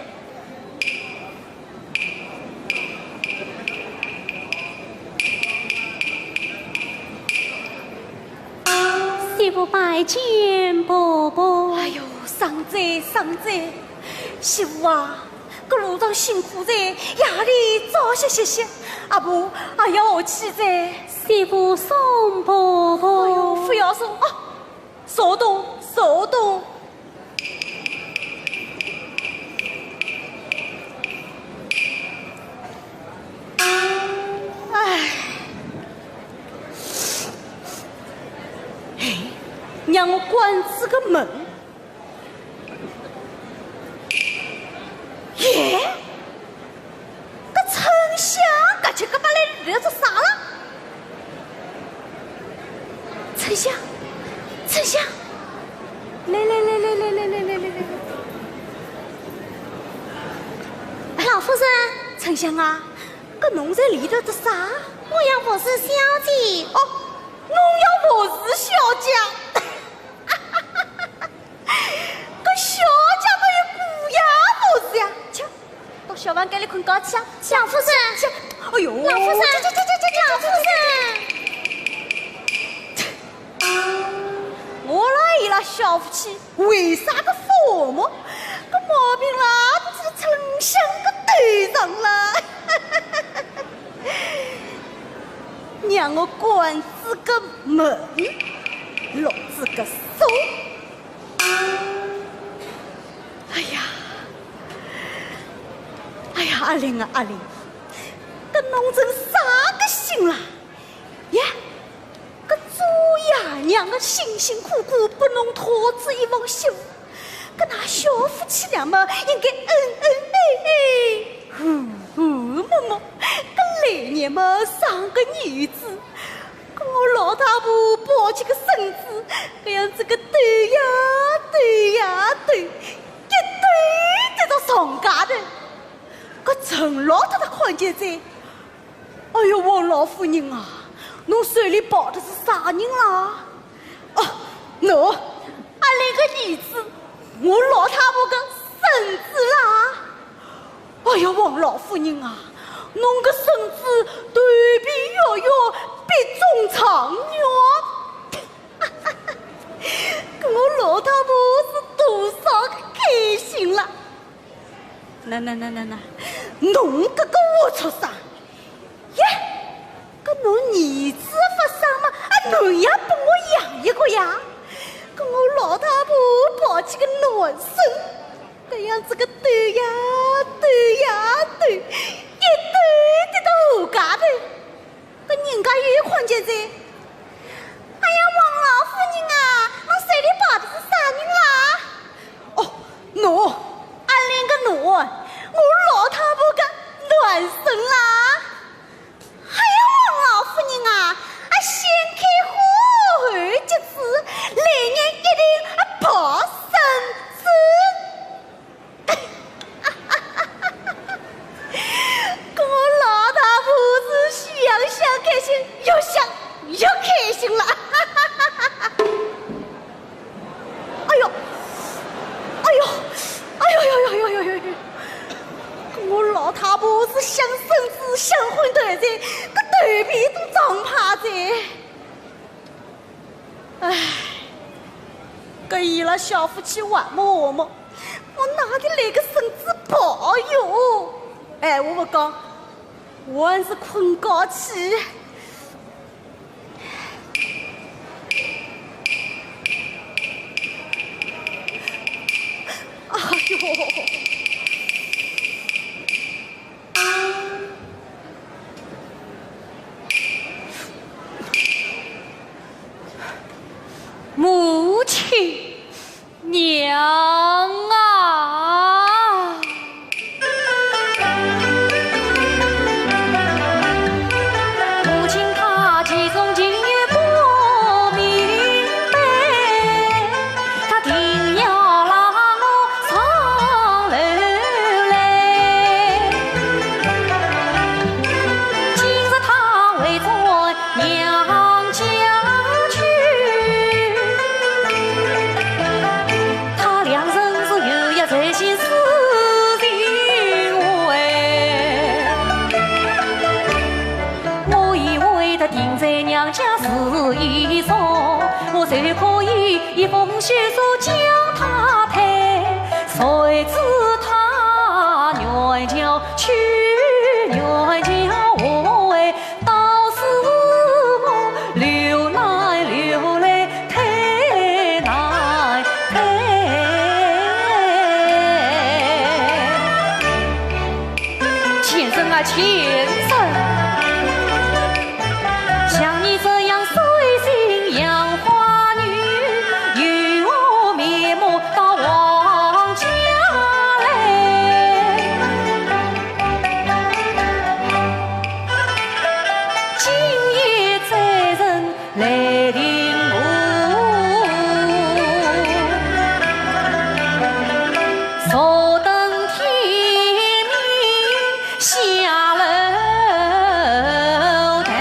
媳妇拜见伯伯。哎呦，伤哉，伤哉。媳妇啊，搿路上辛苦哉，夜里早些歇歇，阿婆还要下去哉。媳妇送伯伯。哎呦，勿要送啊，稍等，稍等。 唉，哎，让我关仔个门。耶，搿丞相轧七轧八来里头做啥了？ 丞相，丞相，来来来来来来来来来来。老夫人。丞相啊，搿侬在里头做啥？我要服侍小姐。哦，侬要服侍小姐？搿小姐么有姑爷服侍呀？切， 到小房间里困觉去啊。老夫人。去，哎呦，老夫人，这这这这这这，老夫人。我拉伊拉小夫妻，为啥个发恶梦？搿毛病啦，都是丞相个头上啦。让我关仔个门，落仔个锁。 哎呀，哎呀，阿玲啊，阿玲，搿侬成啥个心啦？呀，搿做爷娘个辛辛苦苦拨侬讨仔一房媳妇，搿㑚小夫妻俩嘛，应该恩恩爱爱，和和睦睦，搿来年嘛，生个儿子， 搿我老太婆抱起个孙子，搿样子个抖呀抖呀抖，一抖得到上街头，搿陈老太太看见哉。哎哟，王老夫人啊，侬手里抱的是啥人啦？哦，喏，阿兰个儿子，我老太婆个孙子啦。哎哟，王老夫人啊，侬个孙子头皮摇摇，鼻中状元。 搿我老太婆是多少个开心了。那那那那那，侬搿个活畜生！耶，搿侬儿子勿生嘛，啊，侬也拨我养一个呀。搿我老太婆抱起个男孙，搿样子个抖呀抖呀抖，一抖抖到河街头。 搿人家又看见哉。哎呀，王老夫人啊，侬手里抱的是啥人啦？哦，喏，阿兰个男，我老太婆个男孙啦。哎呀，王老夫人啊，啊，先开花后结子，来年一定啊抱孙子。 搿我老太婆是想想开心，越想越开心了。哎哟，哎哟，哎哟哟哟哟哟哟哟！搿我老太婆是想孙子想昏头哉，搿头皮都涨趴哉。 唉，搿伊拉小夫妻还没和睦，我哪里来个孙子抱哟？哎，我勿讲，我还是困觉去。哎哟！ 母亲，娘啊！母亲她其中情也不明白，她定要拉我上楼来。今日她回转娘家去，他两人是有一才心事情为。我以为他定在娘家住一宿，我就可以一封血书将他退，谁知他远谯去，远谯回，到时我流难流来太难太。 贤人啊，贤人，像你这样水性杨花女，有何面目到王家来？今夜再人 来定我，坐等天明下楼台。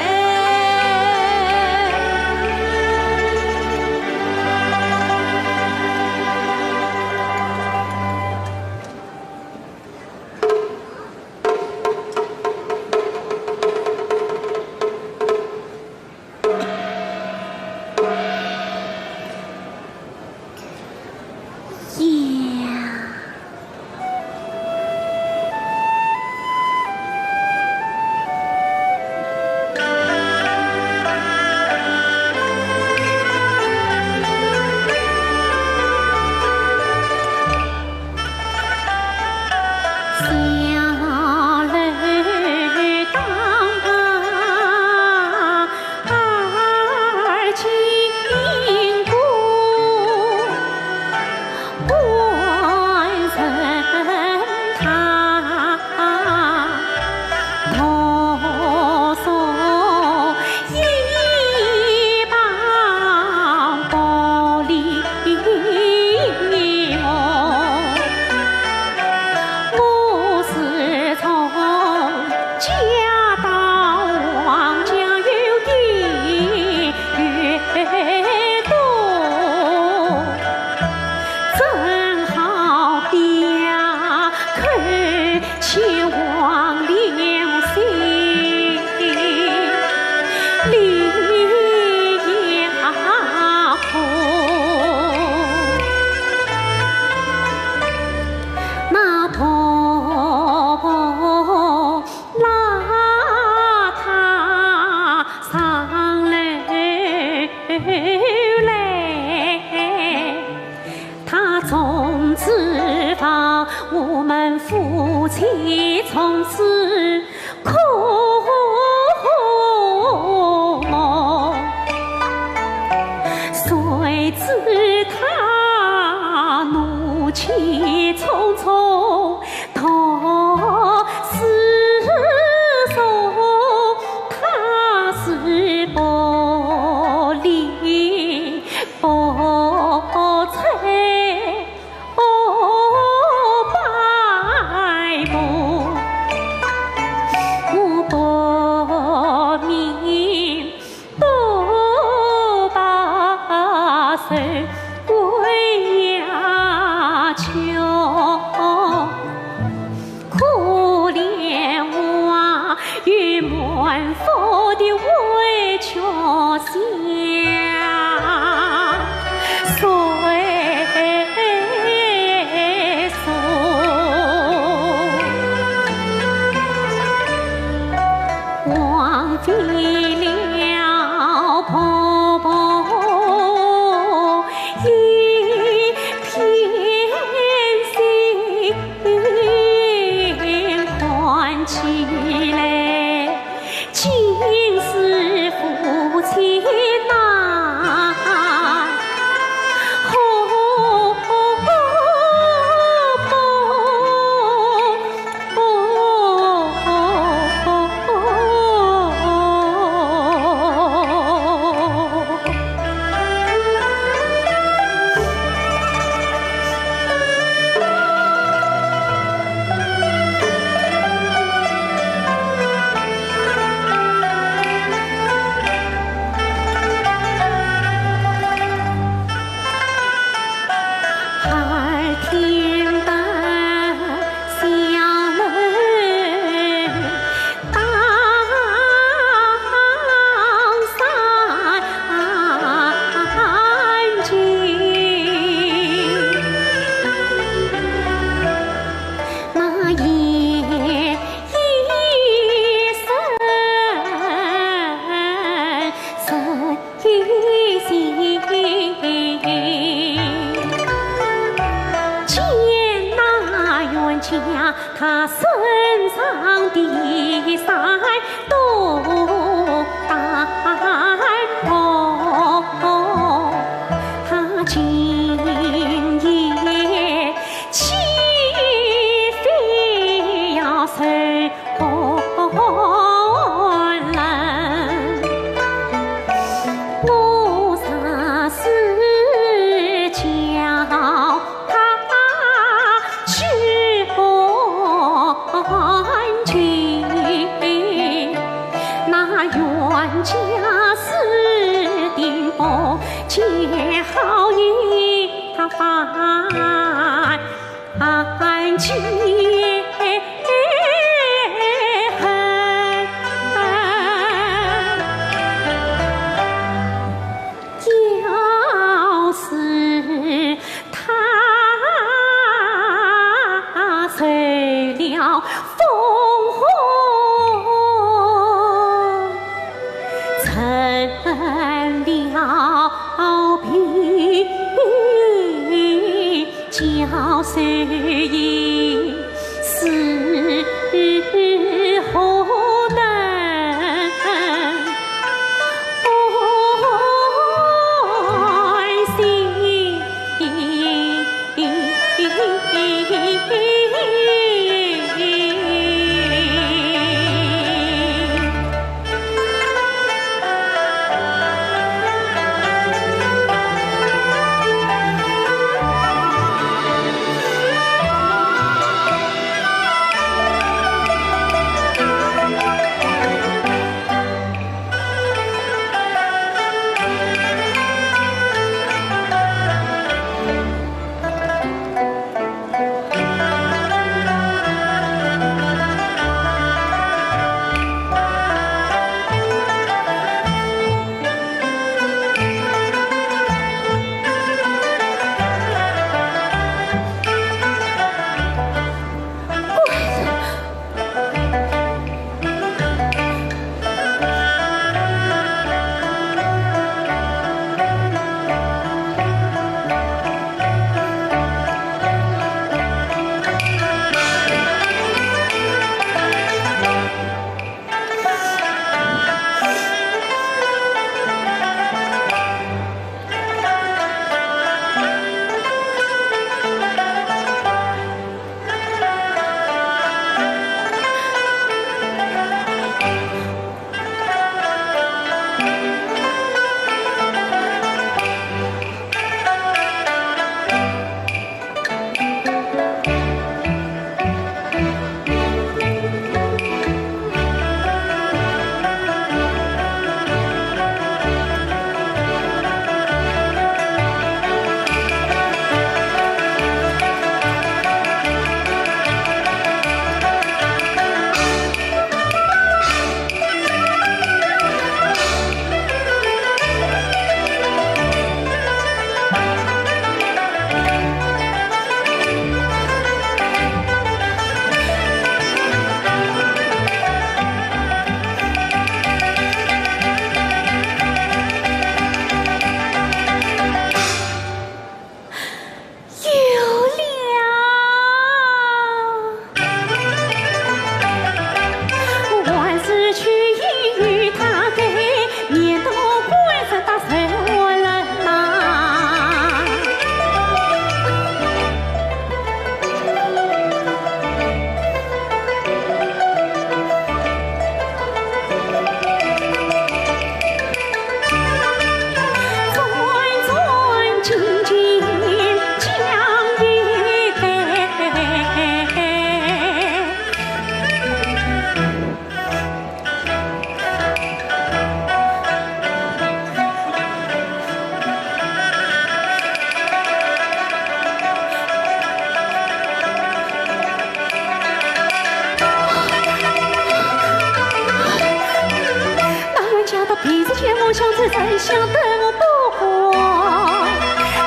一日见梦想，只剩下等我不过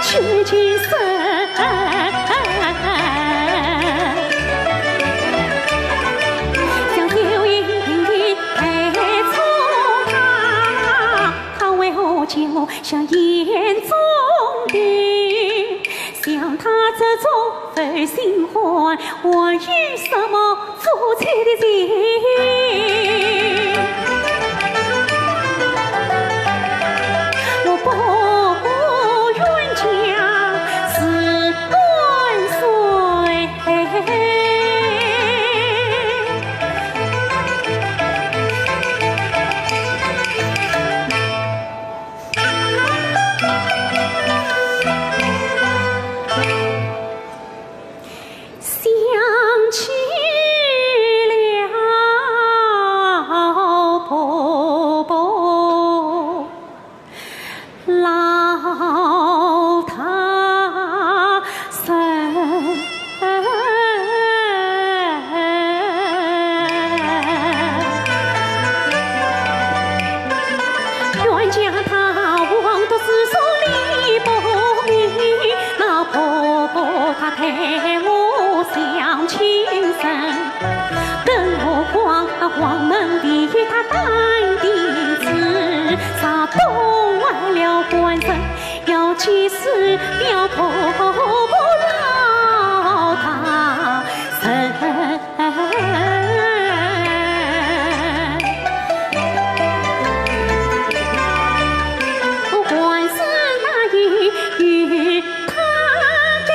究竟身。想酒饮平地陪冲他，他为何见我像眼中钉？想他这种负心汉，还有什么 夫妻的情，我不愿将事断水。想起了婆婆老大人。 冤家大王独自送礼不明，那婆婆她待我像亲生。更何况黄门第一大单丁子，啥动坏了官人，要气死了婆婆老大人。 不管是哪一与他的。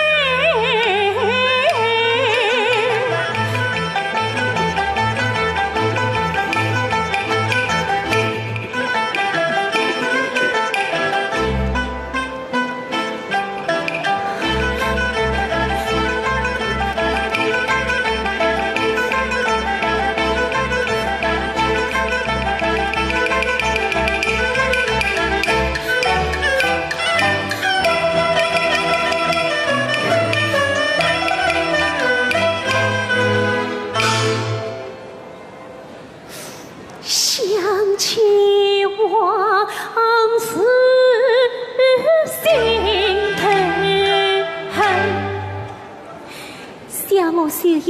想起往事心头恨。想我秀英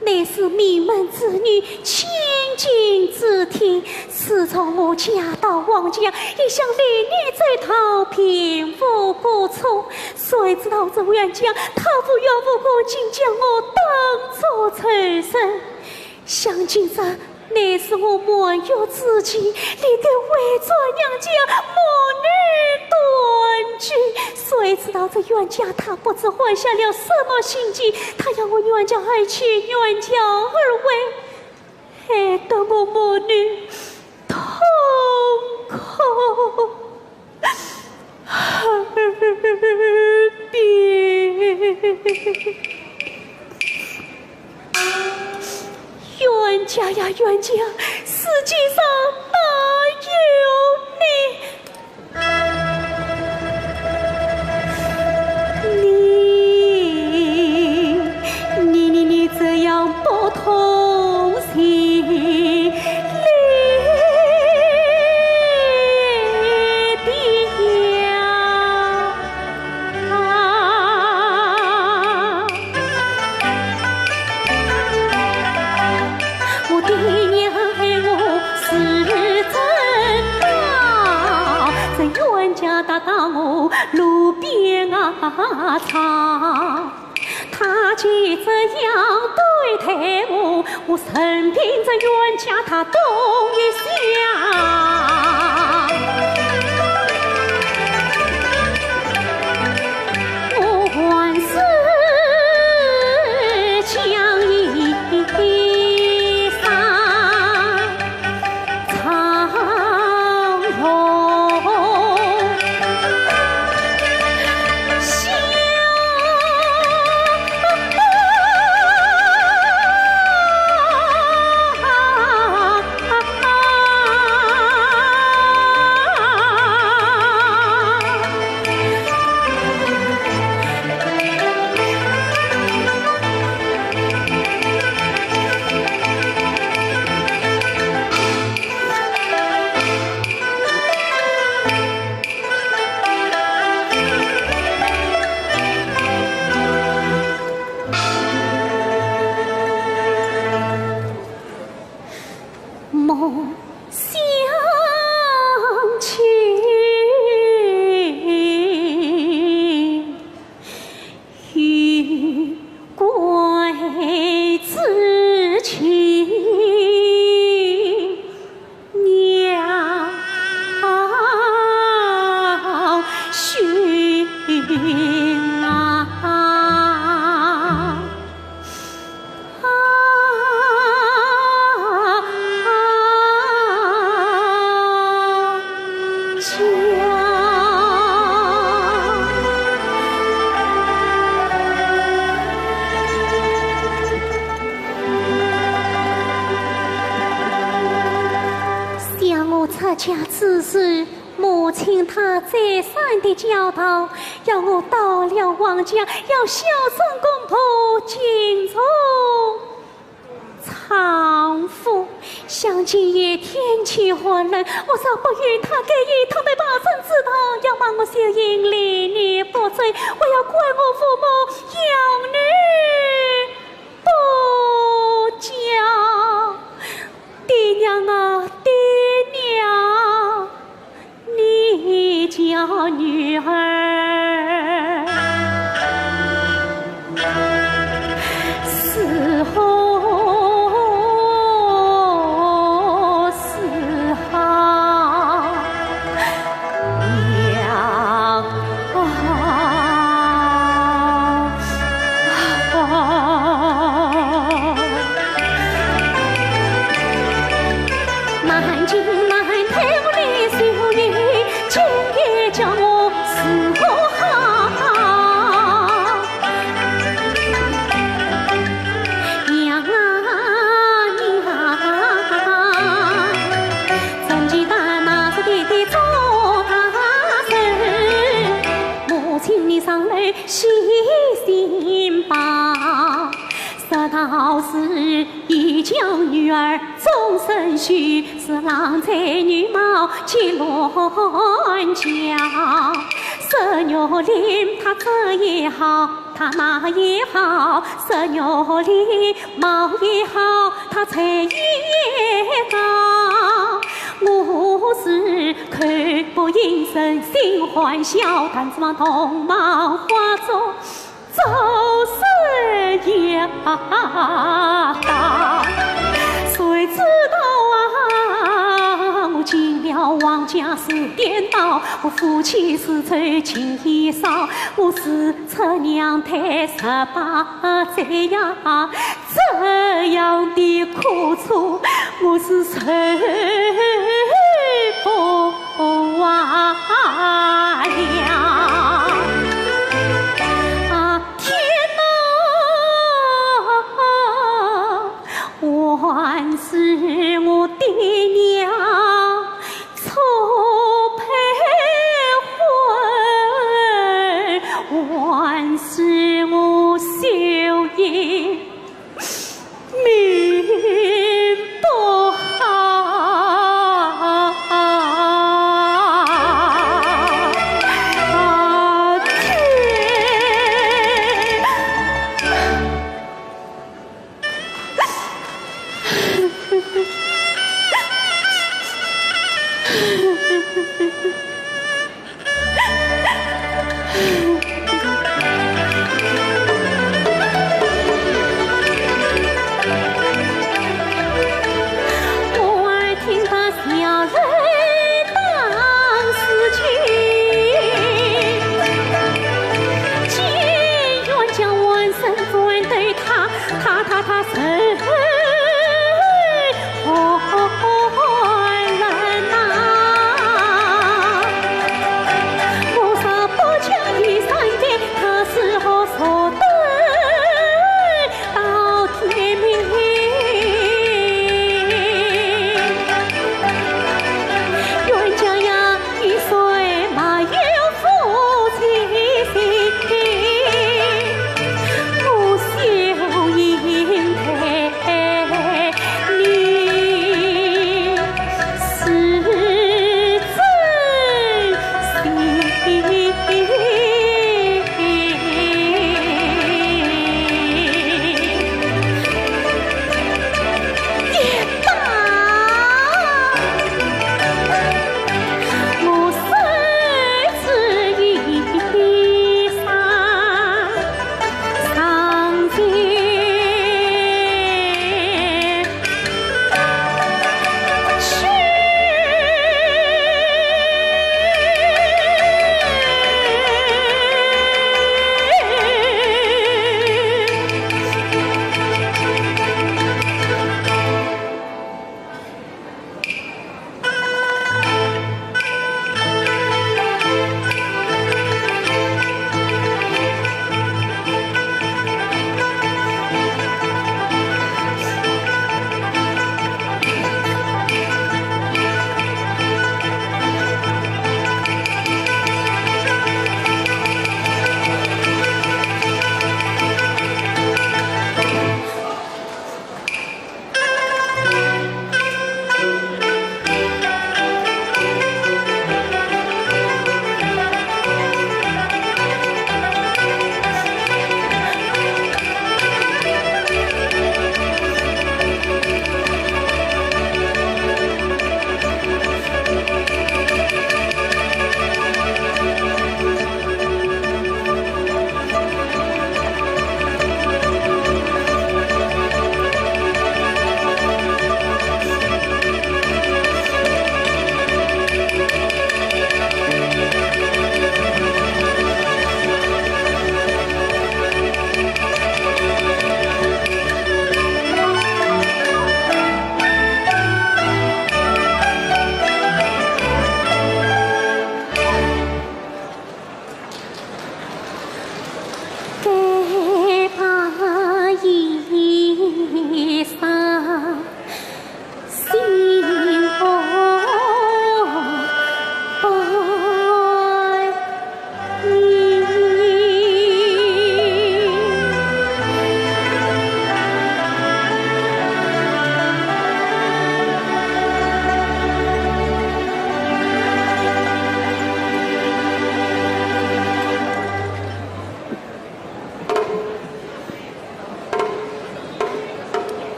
乃是名门之女，千金之体，自从我嫁到王家，一向礼义周到，并无过错。谁知道这冤家，他无缘无故竟将我当作仇人。 想今朝乃是我满月之期，你对回转娘家母女团聚。谁知道这冤家他不知换下了什么心计，他要我冤家而去，冤家而回，害得我母女痛苦 冤家呀，冤家，世界上哪有你？你，你，你，你这样不通情理的呀！ 啊，我的娘哎，我是真高，这冤家他当我路边啊草。 他既这样对待我，我任凭这冤家他动一下，我还是讲一声。想我出嫁之时，母亲她再三的教导，要我到了王家要孝顺公婆，敬重 丈夫。想今夜天气寒冷，我若不与他盖衣，他们八成知道，要骂我小人离女不周，还要怪我父母养女不教。爹娘啊，爹娘！ 你家女儿如何是好？娘啊！ 母亲你上来细心吧。 说道是一将女儿终身许，是郎才女貌皆乱叫。说玉林她这也好，她那也好，说玉林貌也好，她才也高。我是口不应声，心欢笑，谈之望同貌花烛 早生也大。谁知道啊，我进了王家是颠倒，我夫妻是仇情已少，我是出娘胎十八载呀，这样的苦楚，我是受不完了。 天哪，还是我爹娘错配婚，还是我秀英 命不好。我儿听得小人当时情，见冤家万岁反对他，他他他受 寒冷呐，我若不讲一声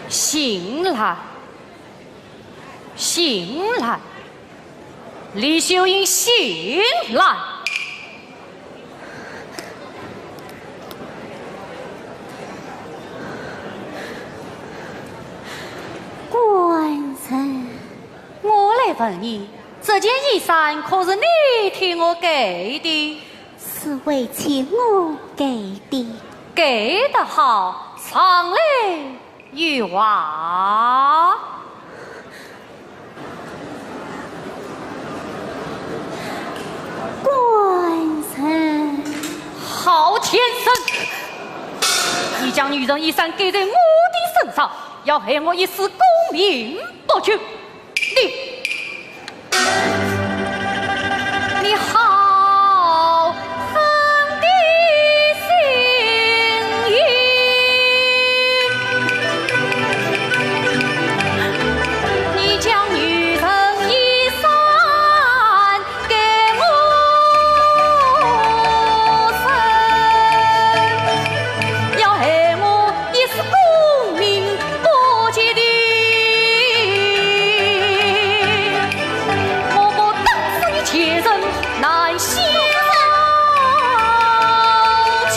醒来，醒来，李秀英，醒来！官人，我来问你，这件衣衫可是你替我盖的？是为妻我盖的。盖得好，上来。 有话。官人。好天神！你将女人衣衫盖在我的身上，要害我一世功名不就。 你，你好狠的心！你将女人衣衫 给我身，要害我一世功名不及的。我不打死你贱人难消情。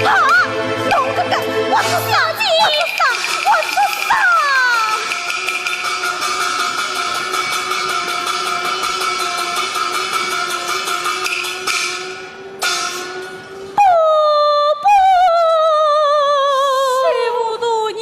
啊！弄个个，我是小姐，我是啥？不不，媳妇大娘。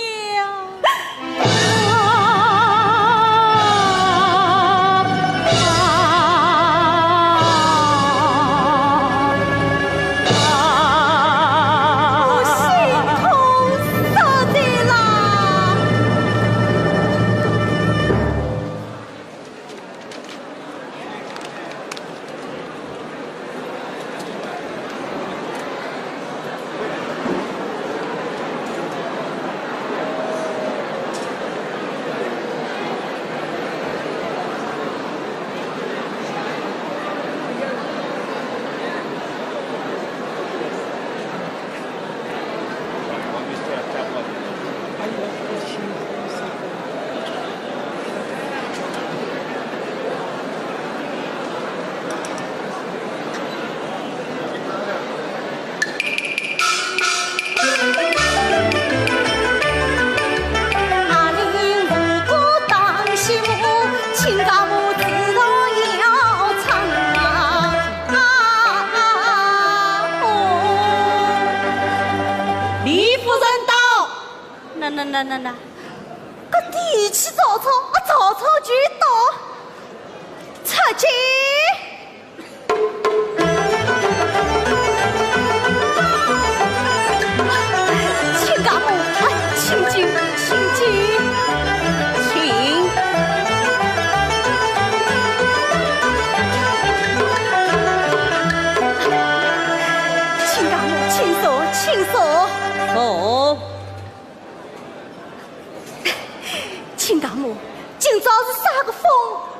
我心痛煞哉啦！李夫人到。那那那那那，搿第一气早早，啊，早早就到，出去。 亲家母，哎，请进，请进，请。亲家母，请坐，请坐。坐。 亲家母，今朝是啥个风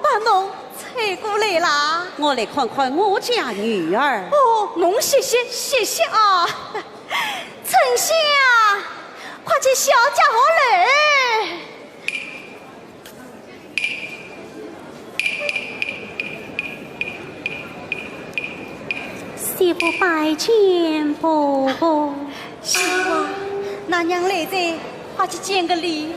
把侬吹过来啦？我来看看我家女儿。哦，侬歇歇，歇歇啊。春香，快去小姐下来。 媳妇拜见婆婆。媳妇啊，㑚娘来哉，快去见个礼。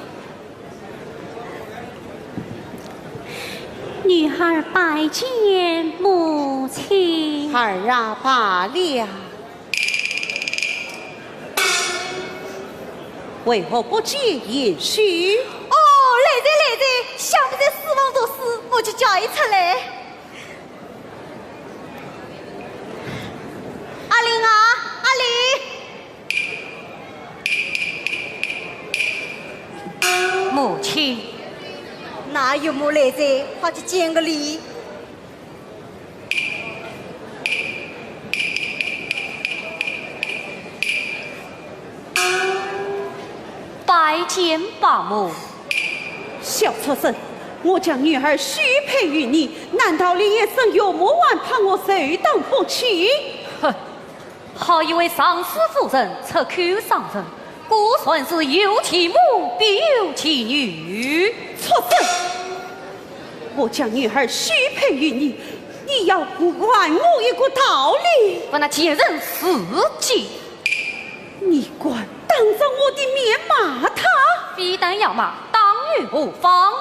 女儿拜见母亲。儿啊，罢了。 为何不见贤婿？哦，来哉，来哉，想不在书房读书，我就叫伊出来。阿林啊，阿林！母亲。㑚岳母来哉，快去见个礼。 拜见伯母。小畜生，我将女儿许配于你，难道连一声岳母还怕我受当不起？哼，好一位尚书夫人，出口伤人，果然是有其母必有其女。畜生！我将女儿许配于你，你要还我一个道理。我那贱人自己。你敢当着我的面骂她？非但要骂，打又何妨？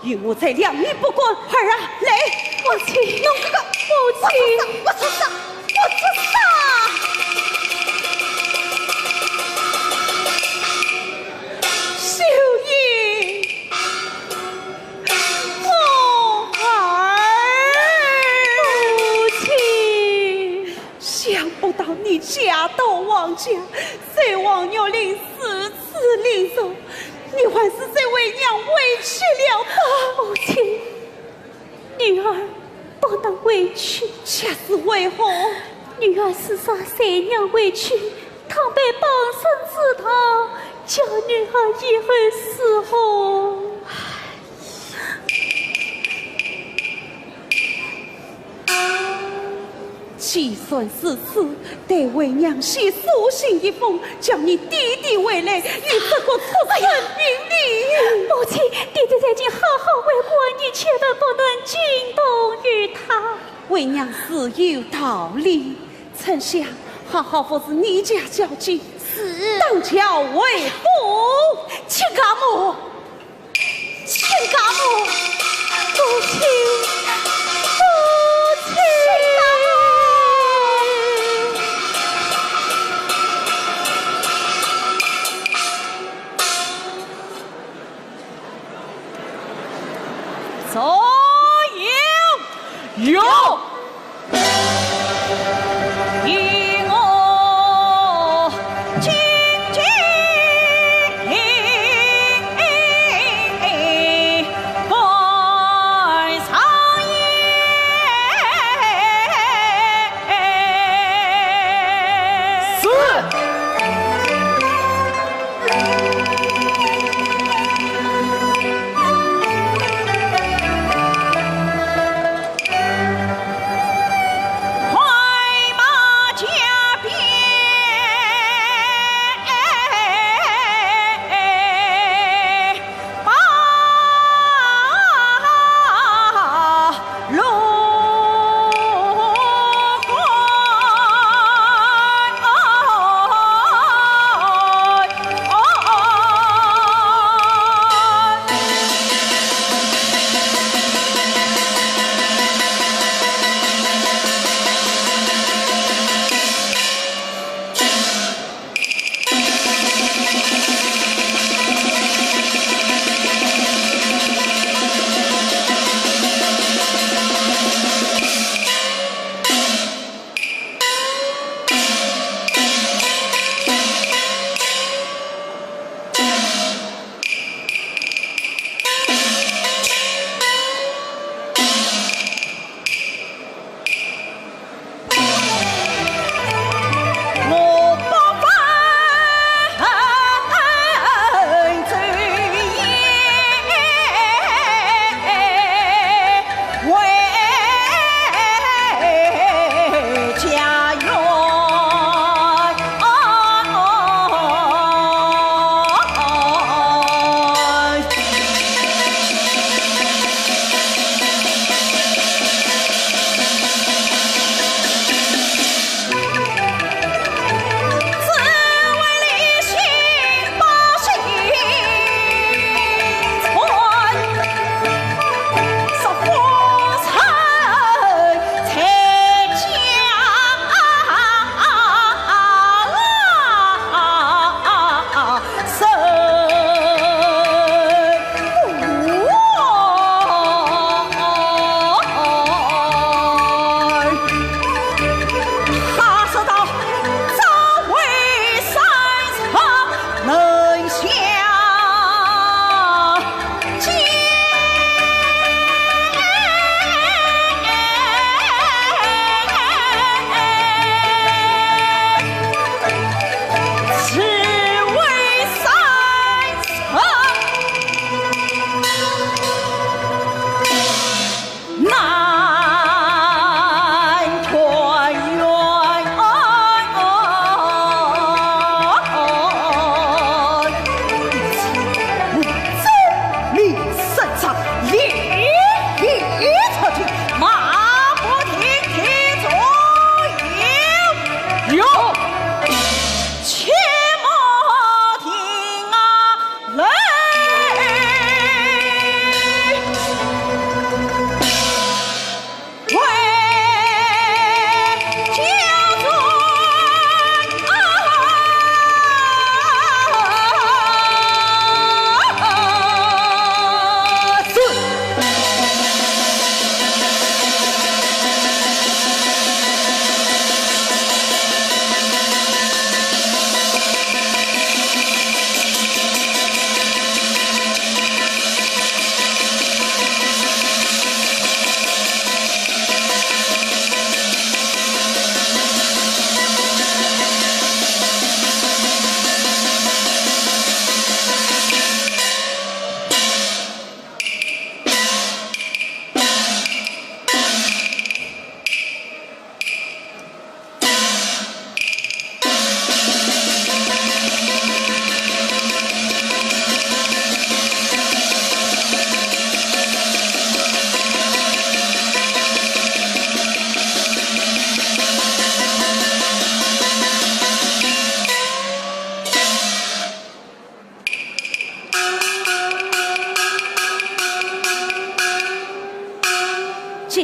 与我再量你不管。儿啊，来，母亲，弄这个，母亲，我畜生，我畜生！秀英，我儿。母亲。想不到你嫁到王家，在王玉林如此凌辱，你还是再为娘委屈了吧。母亲，女儿不能委屈。这是为何？女儿自杀，随娘委屈，倘被绑身之堂，叫女儿以后如何？既然如此，待为娘先书信一封，叫你爹爹回来，与这个畜生评理。母亲，爹爹在京，好好为官，你千万不能惊动于他。为娘自有道理。春香，好好服侍你家小姐，是。当轿回府。亲家母，亲家母，母亲，母亲。左右有。与我进京拜上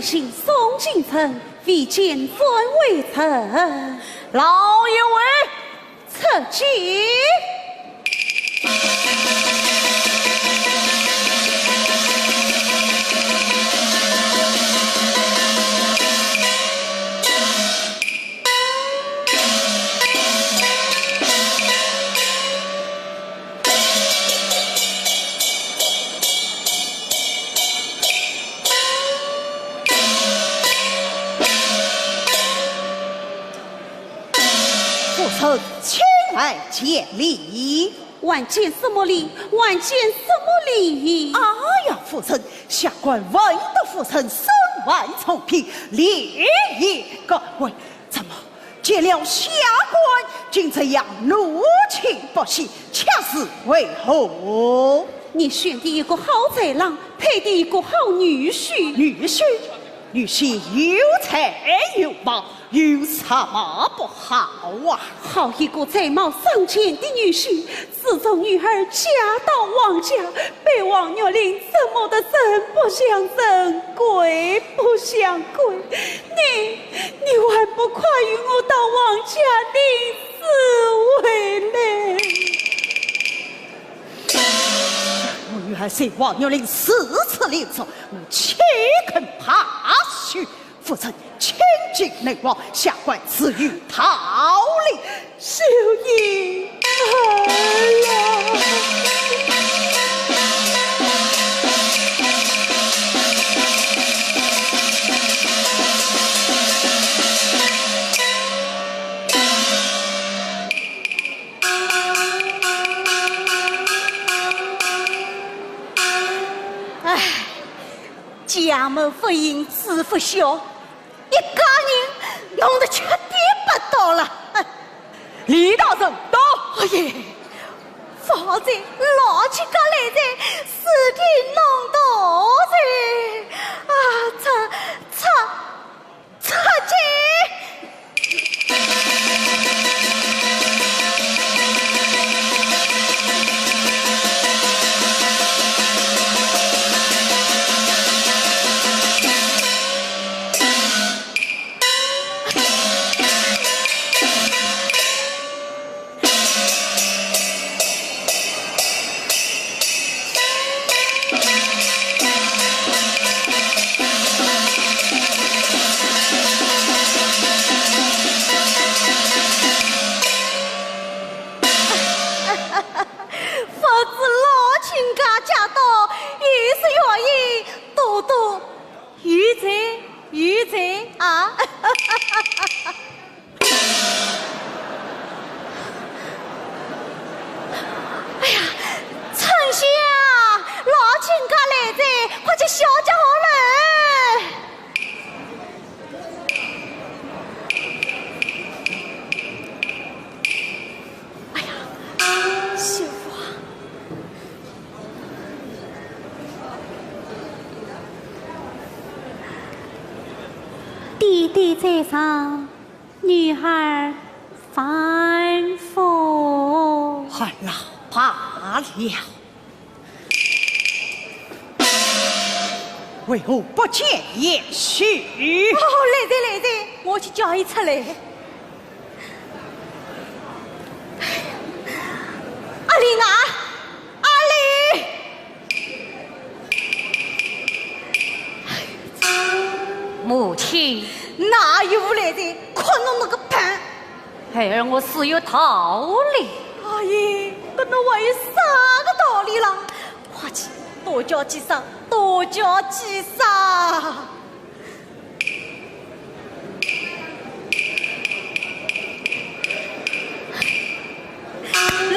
请送进城，未见转回城。老爷，请出见。 夫人，请来见礼。还见什么礼？还见什么礼？哎呀，夫人，下官闻得夫人身患重病，连夜赶回，怎么见了下官，竟这样怒气不息，却是为何？你选的一个好才郎，配的一个好女婿。女婿？女婿有才有貌，有什么不好啊？好一个才貌双全的女婿，自从女儿嫁到王家，被王玉林折磨得人不像人，鬼不像鬼。你，你还不快与我到王家领旨回来？我女儿受王玉林如此凌辱，我岂肯罢休？夫人，请进内屋，下官自有道理。 小爷儿啊！唉，家门不幸子不孝， 一家人弄得七颠八倒了。李大人到。哎呀，方才老亲家来哉，事体弄大哉。啊，出，出，出去！ 不知老亲家驾到，有失远迎，多多 有罪，有罪啊！哎呀，春香啊，老亲家来哉，快去小姐下来。哎呀，媳妇啊！ 爹爹在上，女儿反复。好了，罢了。为何不见贤婿？哦，来哉，来哉，我去叫伊出来。阿林啊，阿林！ 母亲。哪有来哉？看侬那个病。孩儿我自有道理。哎呀，搿侬还有啥个道理啦？快去，多叫几声，多叫几声。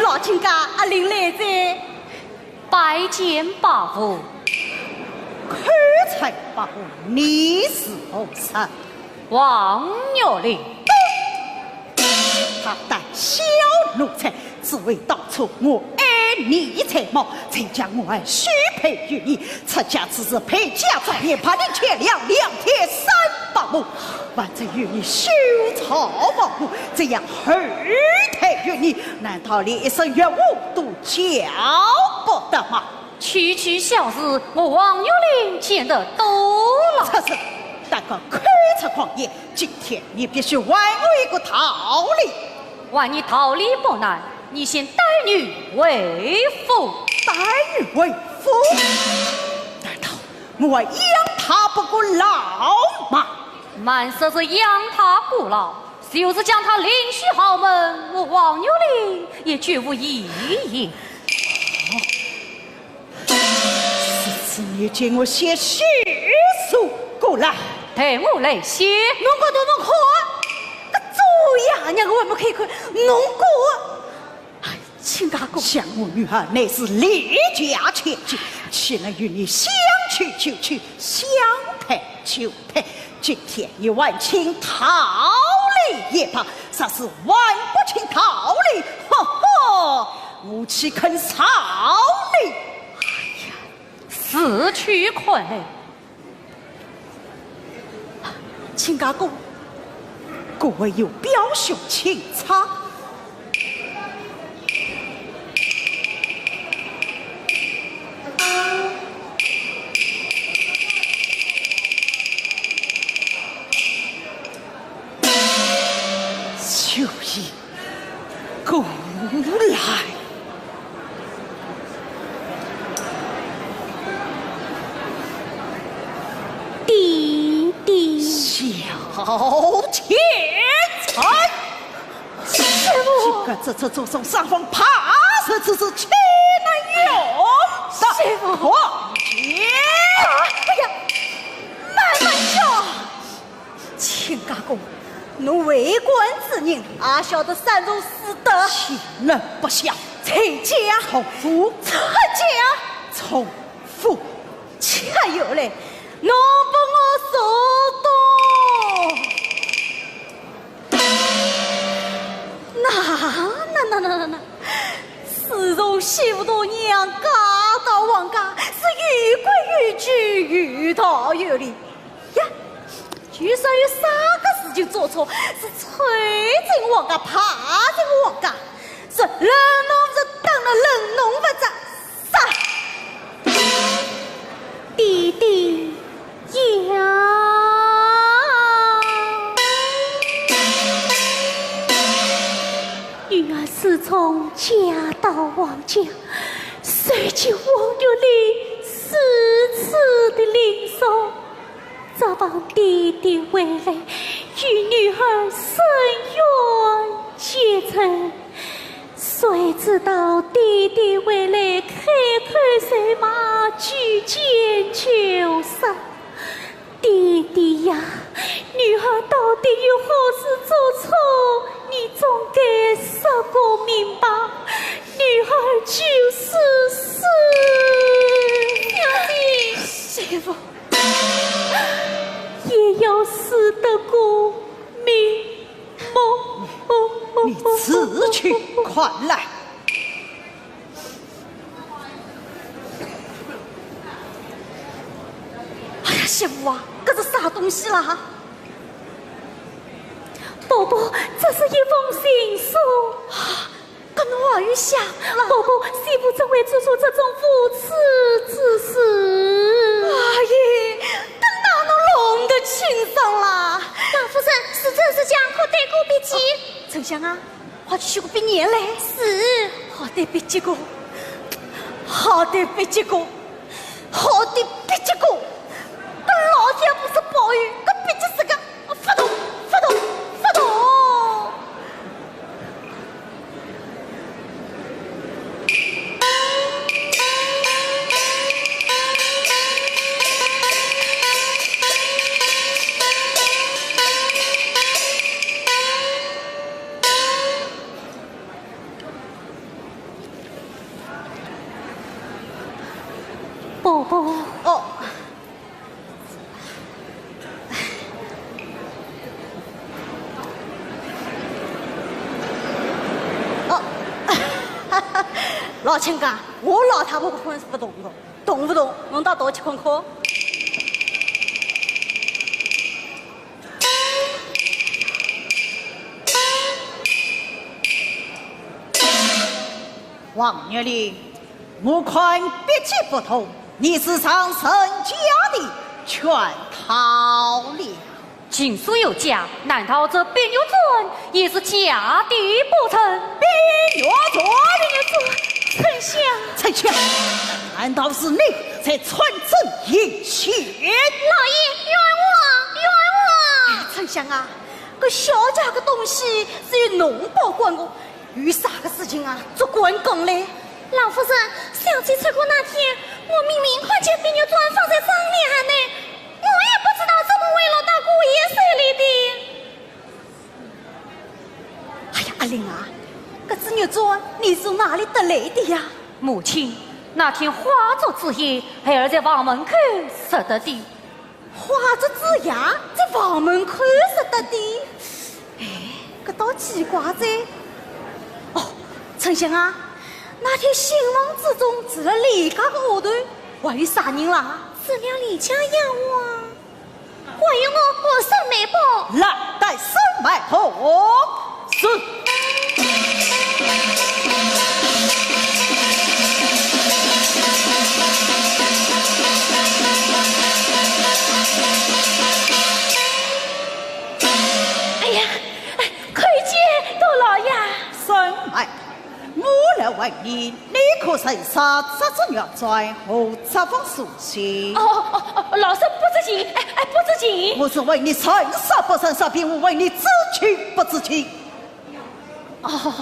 老亲家，阿林来哉。拜见伯父。口才伯父，你是何人？王玉林。他胆小奴才，只为当初我爱你才貌，才将我儿许配于你， 出嫁之时，配嫁妆奁，把你牵了两天三百步，万一与你羞草忘我，这样后代于你，难道连一声岳父都叫不得吗？区区小事，我王玉林见得多了。畜生！口出狂言，今天你必须还我一个道理。还你道理不难，你先带女回府。带女回府？难道我还养她不过老吗？慢说是养她过老，就是将她另许豪门，我王玉林也绝无异议。 如此你给我写血书过来。待我来写。侬看，侬看，搿做爷娘个还没开口，侬看。哎，亲家公。想我女儿乃是李家千金，岂能与你想娶就娶，想配就配？今天你还清道理一把，若是还不清道理，呵呵， 我岂肯饶你？哎呀，死去快来！亲家公，各位有表兄钦差。就一 过来。爹爹。小贱才！师父。这个这这这种伤风怕热之事，岂能用得？师父。快点。哎呀，慢慢叫。 亲家公，侬为官之人，阿晓得三从四德。岂能不晓？出家。从父。出家。从父。且有嘞，侬拨我说懂。那那那那那那，自从媳妇大娘嫁到王家，是有规有矩，有道有理。 呀，就算有啥个事情做错，是吹进王家，爬进王家，是冷侬勿着，打了冷侬勿着，啥？爹爹呀！女儿自从嫁到王家，受尽王玉林如此的凌辱， 指望爹爹回来与女儿伸冤结仇，谁知道爹爹回来开口就骂，举剑就杀。爹爹呀，女儿到底有何事做错？你总该说个明白，女儿就是死。小姐。师父。 也要死得个瞑目。你自去看来。哎呀，媳妇啊，搿是啥东西啦？伯伯，这是一封情书。 搿侬还有想啦？伯伯，媳妇怎会做出这种无耻之事？哎呀，搿哪能弄得清爽啦？老夫人，是真是假，可对过笔迹？哦，丞相啊，快去取过笔砚来。是。好对笔迹个，好对笔迹个。 好的，笔迹个，搿老天不是保佑，搿笔迹是个勿动，勿动，勿动。伯伯。哦。哦。老亲家，我老太婆搿本是勿动个，动勿动，侬倒倒去看看。 王玉林，我看笔迹不同，你是上人家的圈套。好了。情书有假，难道这碧玉簪也是假的不成？碧玉簪，碧玉簪，丞相，丞相，难道是你在穿针引线？老爷，冤枉，冤枉！丞相啊，搿小姐个东西是由侬保管个，有啥个事情啊，只管讲嘞。老夫人，小姐出阁那天，我明明看见碧玉簪放在窗帘下呢，我也不知道怎么会落到姑爷手里的。哎呀，阿林啊，搿只玉簪你从哪里得来的呀？母亲，那天花烛之夜，孩儿在房门口拾得的。 花烛之夜，在房门口拾得的。哎，搿倒奇怪哉。哦，丞相啊，那天新房之中除了李家个丫头，还有啥人啦？除了李家丫鬟，还有我和沈媒婆。来带沈媒婆。 是。哎呀，哎，叩见大老爷。沈媒婆，我来问你，你可曾识这只玉簪和这封书信？哦，哦，哦，老身不知情，哎，哎，不知情。我是问你认识不认识，并无问你知情不知情。 哦，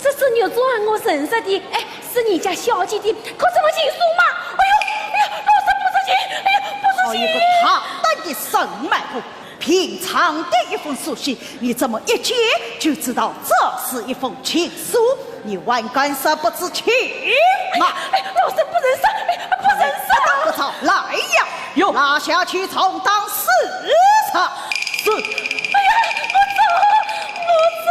这只玉簪我认识的，哎，是你家小姐的，可怎么情书嘛？哎呦，哎呦，老身不知情，哎呦，不知情。好一个大胆的沈媒婆，平常的一封书信，你怎么一见就知道这是一封情书？你还敢说不知情吗？哎，老身不认识，哎，不认识。不错，来呀，哟，拿下去充当是。 是。哎呀，我走，我走。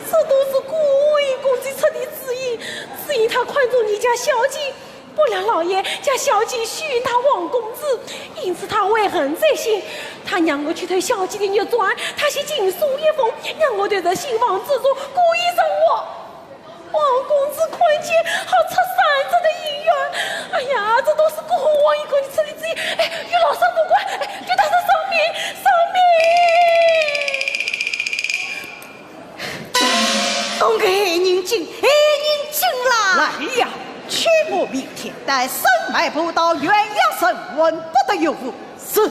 这都是顾文恭给出的主意，只因他看中你家小姐，不料老爷将小姐许他王公子，因此他怀恨在心。他让我去偷小姐的玉簪，他写情书一封，让我投入新房之中，故意让我 王公子看见，好出三尺的姻缘。哎呀，这都是顾文恭给出的主意。哎，与老身无关，哎，与大人偿命，偿命。我害人精，害人精啦！来呀，请我明天带沈媒婆到元阳城问不得有误。 是。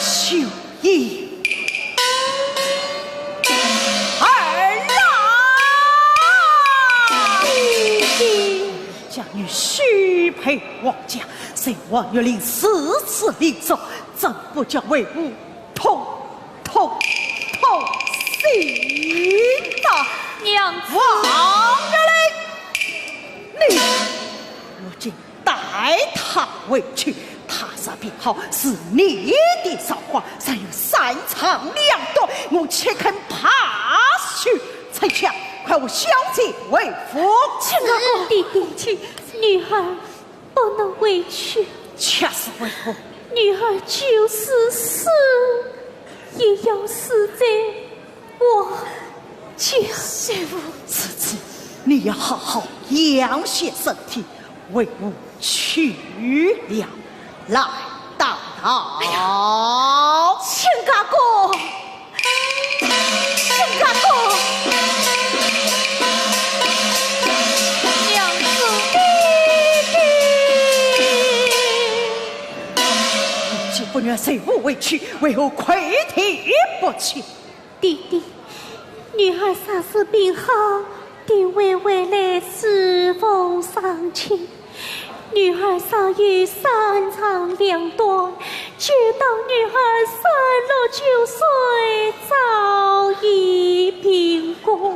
秀英。儿啊！将你许配 王家，谁王玉林如此利索，怎不叫为父痛痛痛心呐？娘子。王玉林，你，我今带他回去，他若病好，是你的造化，若有三长两短，我岂肯罢休？春香，快和小姐回府。请阿哥。弟弟，请。女儿 不能回去。却是为何？女儿就是死，也要死在王家。师父。如此，你要好好养些身体，为父去了。来，大道。哎呀，亲家公。 亲家公。娘子。既不愿随父回去，为何跪地不起？弟弟，女儿若是病好，定会回来侍奉双亲。 女儿尚有三长两短，就当女儿三六九岁早已病故，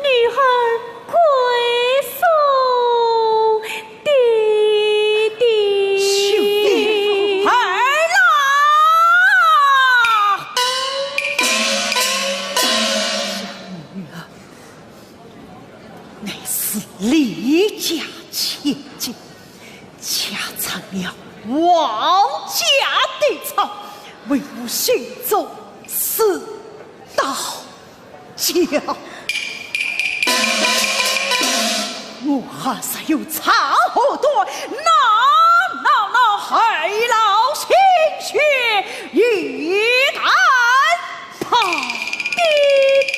女儿跪送爹爹。秀英，儿啊！女儿， 乃是李家千金，家产了为父心中事到家。我还是有长河短，那那那，后劳心血一担。 爹爹，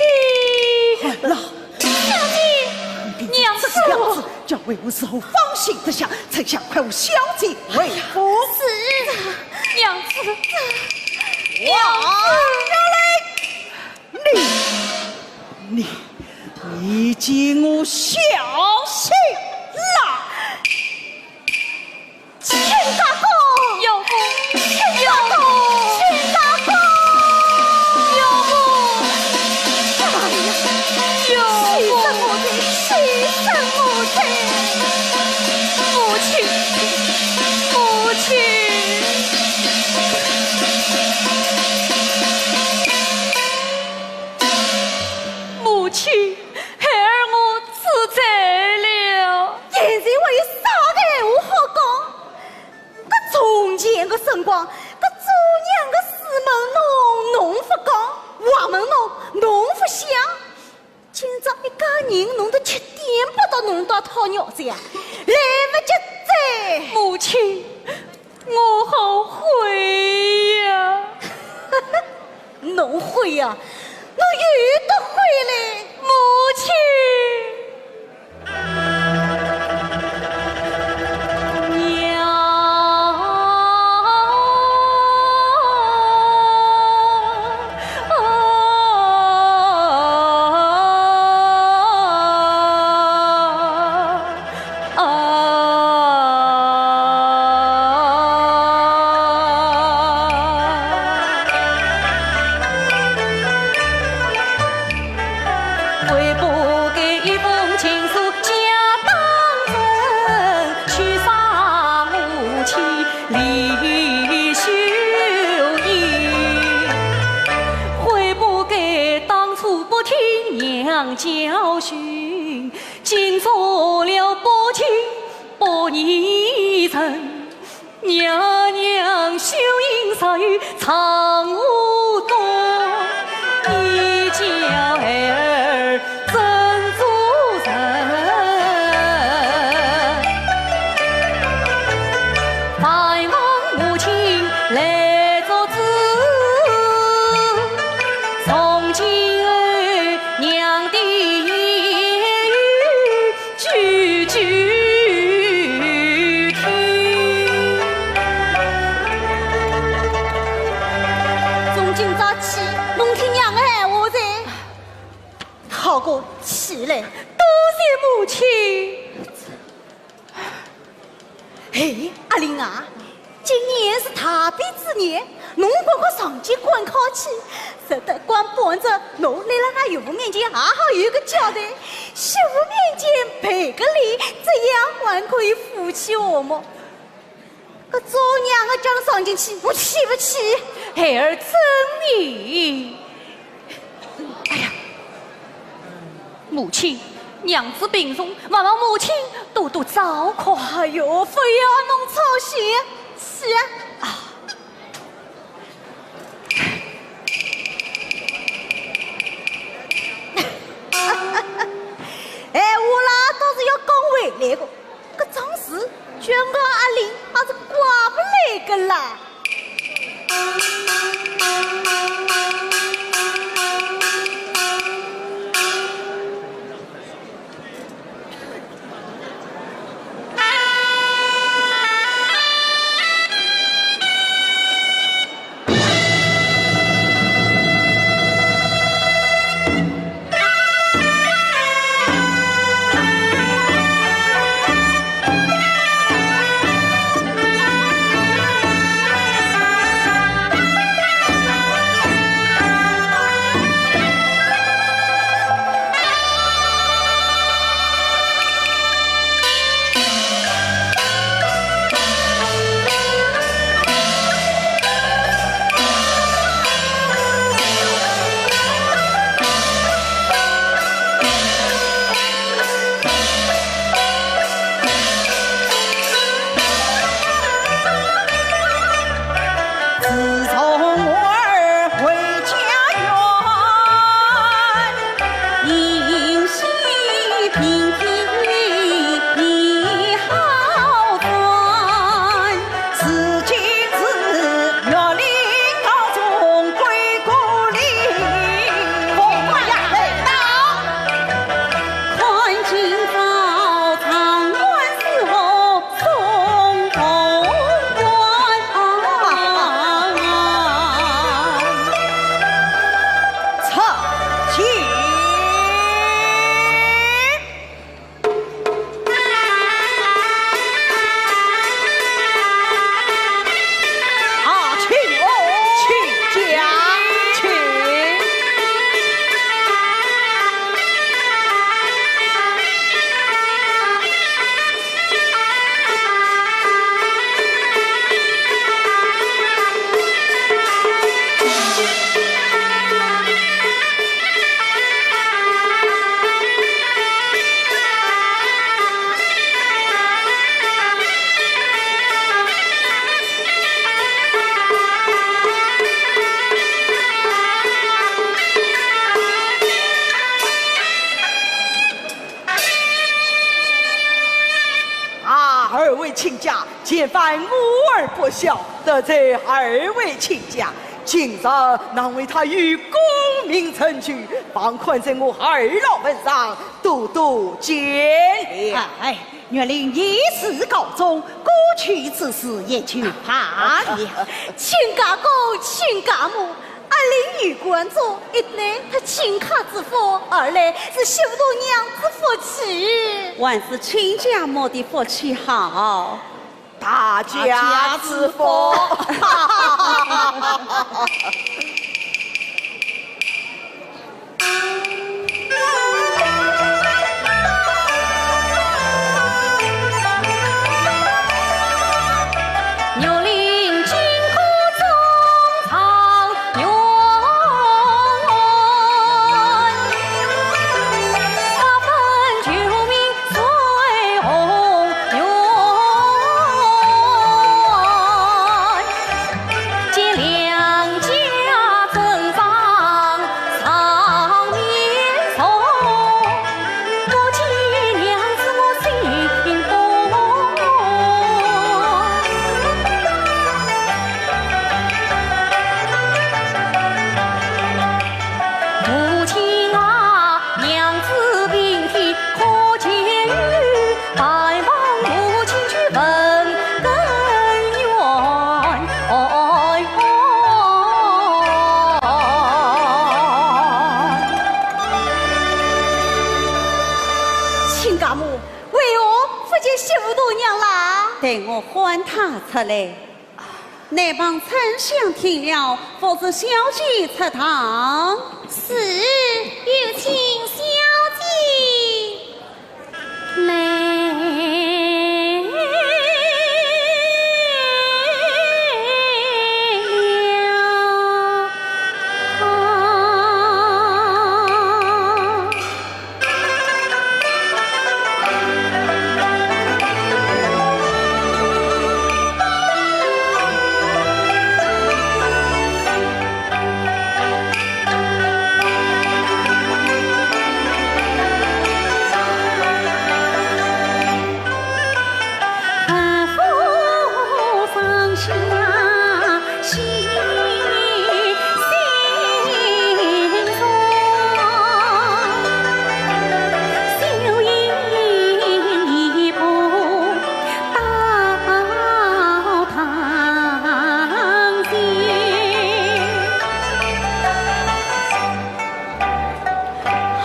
好了，小姐，娘子，这个样子，叫为父如何放心得下？丞相，快与小姐回府。是，娘子。王家林，你，你，你给我小心了！ 亲家公，有功，亲家公，有功，亲家公，有功。哎呀，有功。气死我了，气死我了！母亲，母亲，母亲。 孩儿我知罪了。现在还有啥个闲话好讲？搿从前个辰光，搿做娘个事门弄，弄勿讲，话门弄，弄勿响。今朝一家人弄得七颠八倒，弄到讨饶子呀，来勿及哉。母亲， 我后悔呀。侬悔呀？侬有得悔嘞，母亲。娘。 啊！为不该一封情书假当真，取杀母亲李秀英。为不该当初不听娘教训， 竟做了不亲不义人，娘娘秀英早已藏无踪，你叫孩儿怎做人？万望母亲来作主，从今后娘的言语 句句听。从今朝起，侬听娘个闲话哉。好个，起来。多谢母亲。 嘿，阿林啊，今年是大比之年，侬赶快上京赶考去，实在光帮着侬来了俺岳父面前也好有个交代，媳妇面前赔个礼，这样还可以夫妻和睦。搿做娘个叫侬上京去，侬去勿去？孩儿遵命。 哎呀，母亲，娘子病重，还望母亲多多照顾。哎呦，不要侬操心，是啊。啊。哎，我啦，倒是要讲回来个。 搿桩事，全靠阿林还是怪勿来个啦。亲家，前番我儿不孝，得罪二位亲家，今日难为他与功名成就，望看在我二老份上，多多见谅。哎，玉林一事告终，过去之事也就罢了。亲家公，亲家母， 阿林与官做，一来托亲家之福，二来是媳妇大娘之福气。还是亲家母的福气好。大家之福。亲家母，为何不见媳妇大娘啦？待我唤她出来。 那旁春香听了，服侍小姐出堂。是，有请小姐。来了。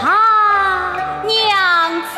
啊，娘子。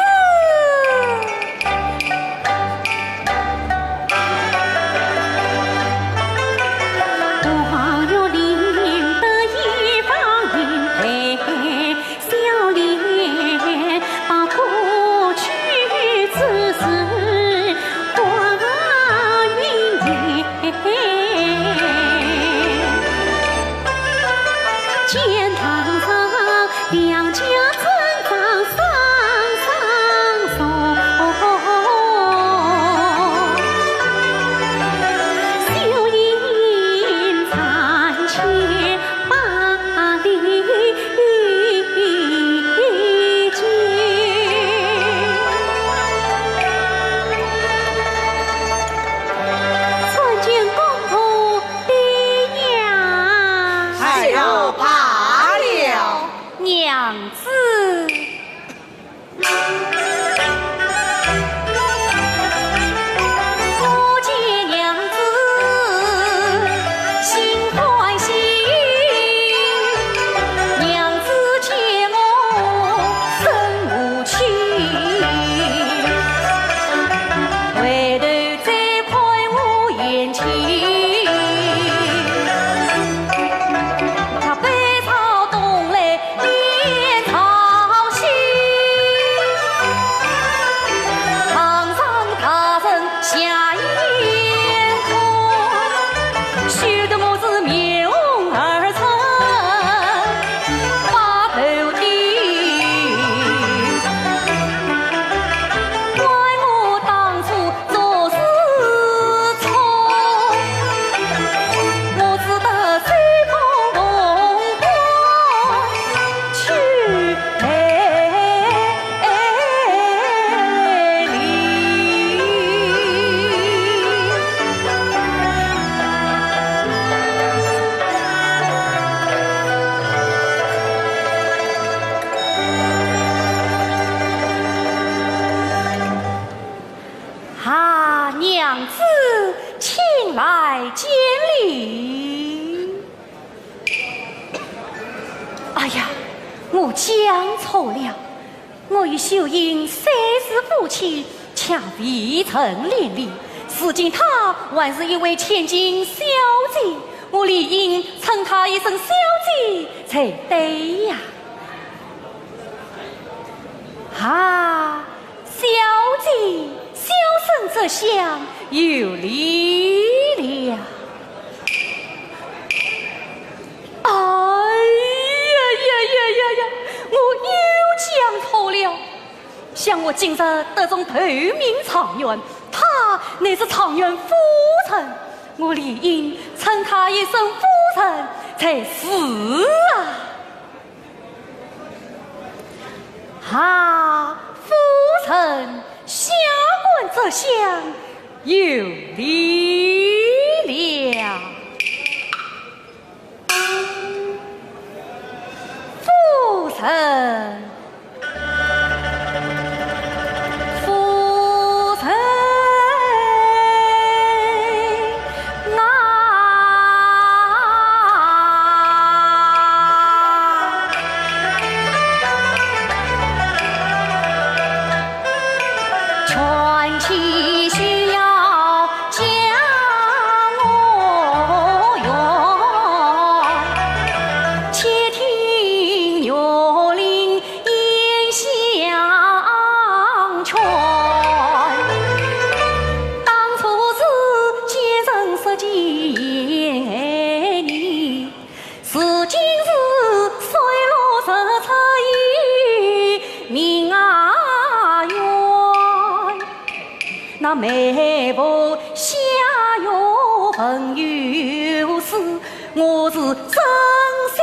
参见公婆爹娘。哎呦，罢了。娘子。哎呀，我讲错了，我与秀英虽是夫妻，却未曾连理，如今她还是一位千金小姐，我理应称她一声小姐才对呀。啊，小姐，小生这厢有礼了。 哎呀呀呀呀呀！我又讲错了。想我今日得中头名状元，她乃是状元夫人，我理应称她一声夫人才是啊。啊，夫人，下官这厢有礼了。 夫人，夫人啊！ 那媒婆下药问有事，我是真心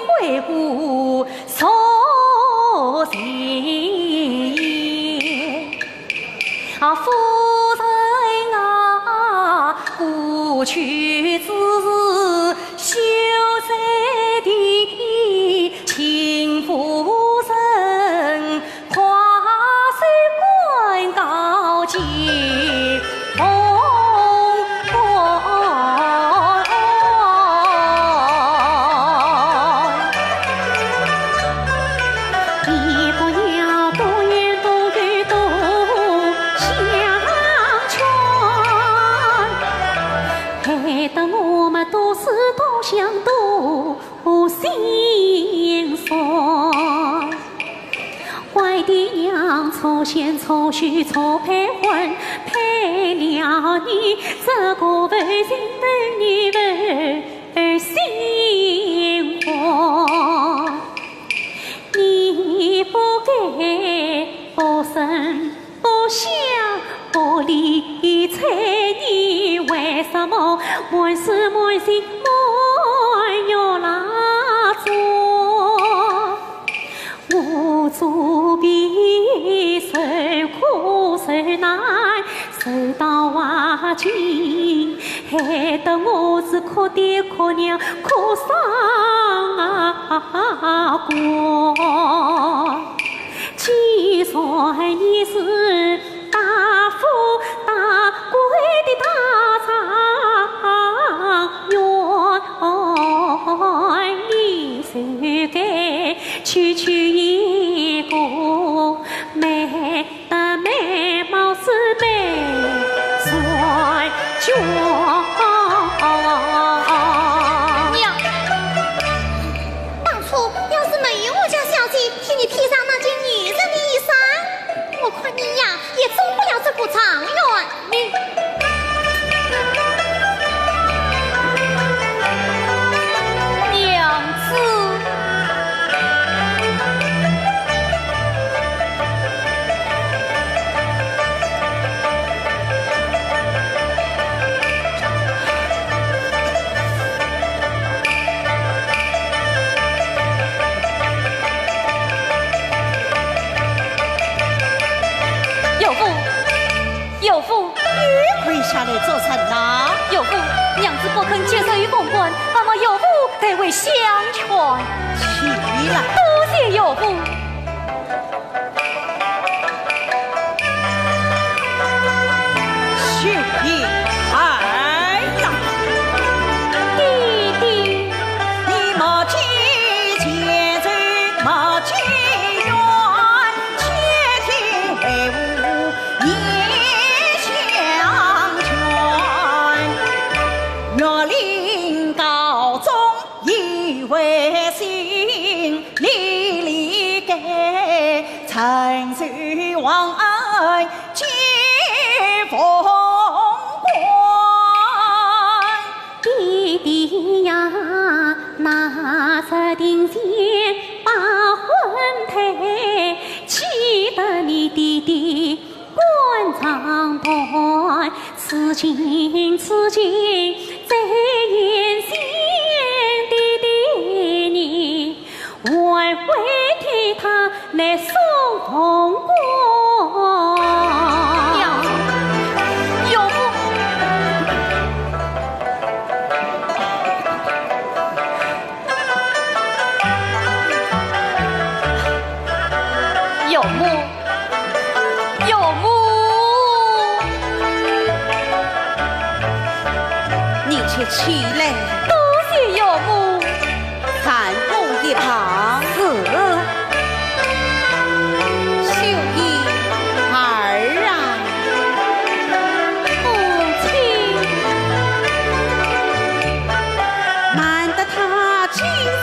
悔过昨日。啊，夫人啊，过去之事，休再提，请夫人 快些赶告解梦。你不要多言多语多相劝，害得我们多思多想多 心酸。坏爹娘错选错婿错配婚，配了你，这个负心的女儿心酸。你不该不生 不想不理睬你，为什么满心满心满月蜡烛？我做婢受苦受难受到挖井，害得我是哭爹哭娘哭丧光。 既然你是大富大贵的大状元，你就该娶娶一个美的美貌是美善娟。娘， 当初要是没有我家小姐替你披上那件女人的衣裳，我看你呀，也中不了这个状元。你，娘子。 岳父，岳父。你跪下来做甚呐？岳父，娘子不肯接受凤冠，还望岳父代为相劝。起来。多谢岳父。 雪雁儿呀，弟弟。你莫提前为心里里该成就王安接凤冠。爹爹呀，那日庭前把婚退，气得你爹爹 肝肠断，此情此景，再言先爹爹你，还会替他来送凤冠。娘，岳母，岳母。 岳母，你且起来。多谢岳母。暂坐一旁。是。秀英儿啊。母亲。难得他今日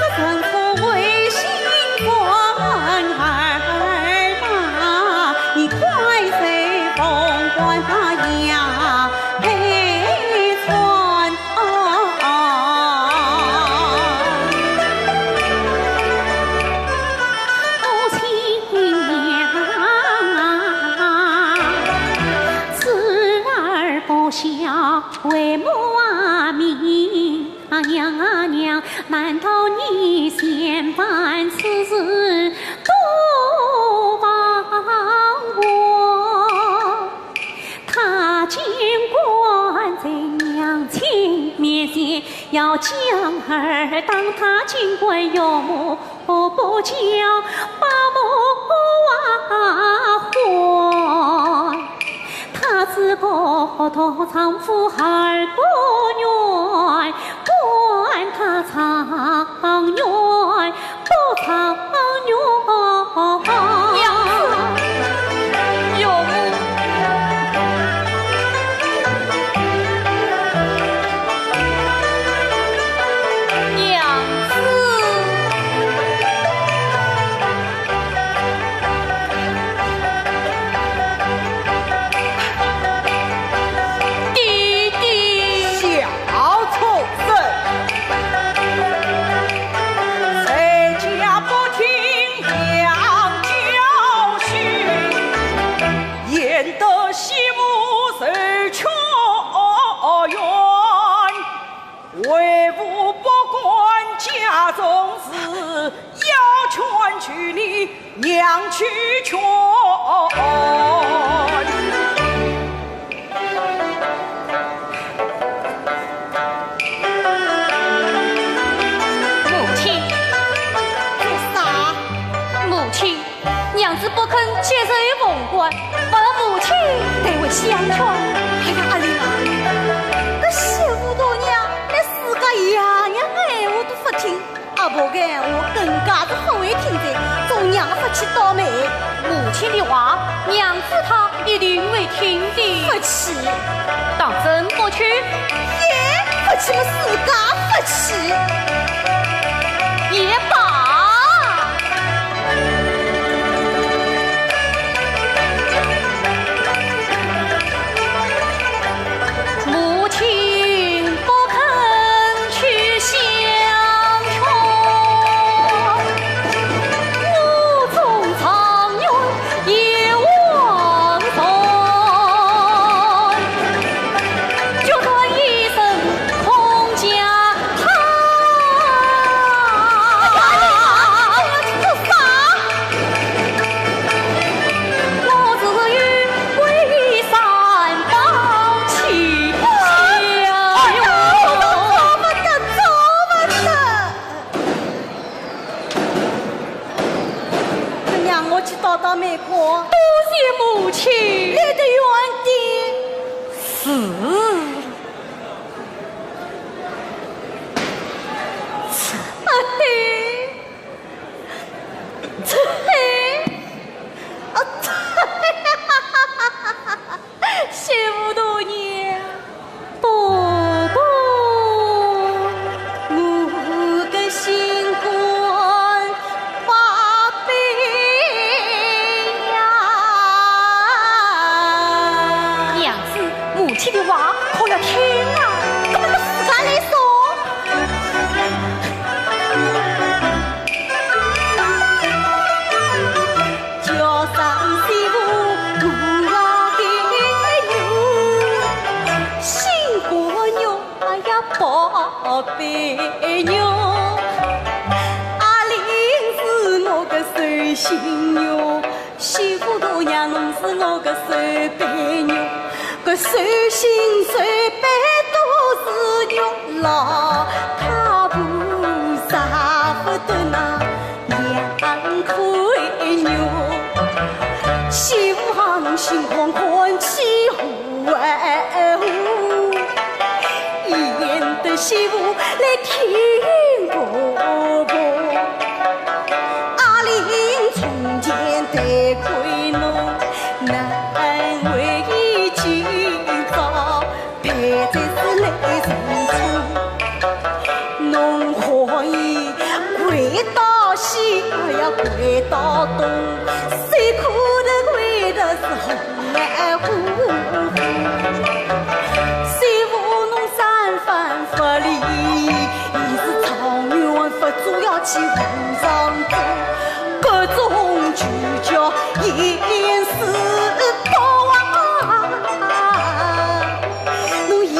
啊，娘啊娘，难道你嫌烦此事多忘我？他见官在娘亲面前，要将儿打，他见官岳母 不叫把我啊还。她是个大丈夫二不愿，管她长远不长远。娘子，岳母。 娘子。爹爹。小畜生，在家不听娘教训， 焉得媳妇受穷冤，为父不管家中事，要劝去你娘去劝。母亲。做啥？母亲， 娘子不肯接受凤冠，还望母亲代为相劝。哎呀，阿林啊，搿媳妇大娘连自家爷娘个闲话都勿听，阿婆个闲话更加是勿会听的，做娘勿去倒霉。母亲的话，娘子她一定会听的。勿去。当真不去？ 也勿去么，自家勿去。也罢。母亲不肯去相劝，我纵长远 也枉然，就算一生空家堂。哎呀，你要去做啥？我只有归山望其乡。哎呀，做勿得，做勿得。 让我去倒倒霉过。多谢母亲。来得远点。是。哎嘿，哎嘿，啊， 媳妇大娘。婆婆，我个心陪玉，阿玲是我个寿星玉，媳妇大娘侬是我个寿陪玉，个寿星寿陪都是玉，老太婆舍不得那两块玉，媳妇啊侬心宽宽起 哎，呼，贤德媳妇来听婆婆，阿玲从前对过侬，难为今朝陪在是来成亲。 侬可以跪到西，哎呀，跪到东，谁哭的跪的是红来呼呼。媳妇侬三番不理，伊是状元，佛祖要去无上座，各种就叫严师伯啊。侬贤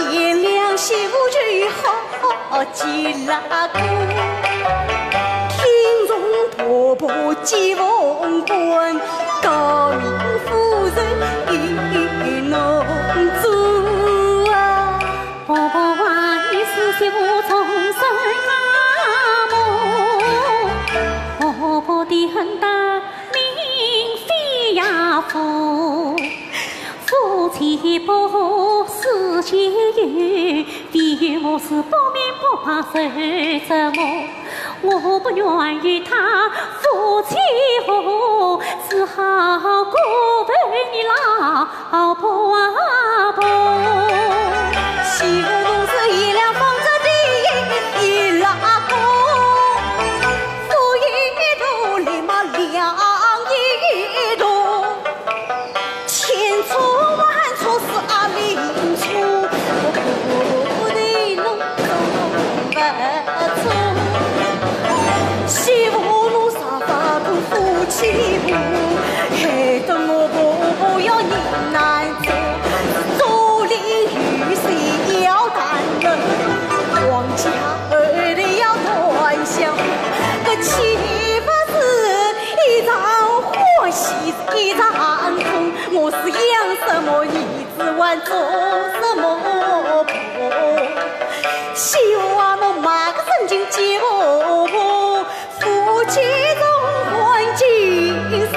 良媳妇就好 哦，见了个，听从婆婆接凤冠，诰命夫人与侬做啊。婆婆啊，你是媳妇终身啊么，婆婆的恩德名飞呀浮。 夫妻不和是旧由，唯有我是不明不白受折磨。我不愿与他夫妻和，只好过问你老婆婆。媳妇同是贤良方正的一老公，夫一同立马两一同。 千错万错是阿玲错，我不对侬总不错。媳妇侬啥法度夫妻和，害得我婆婆要人难做，左邻右舍要谈论，王家后代要断香，搿岂不是一场欢喜一场空？ 我是养什么儿子还做什么婆？希望我买个真金结婆婆，夫妻同欢今生。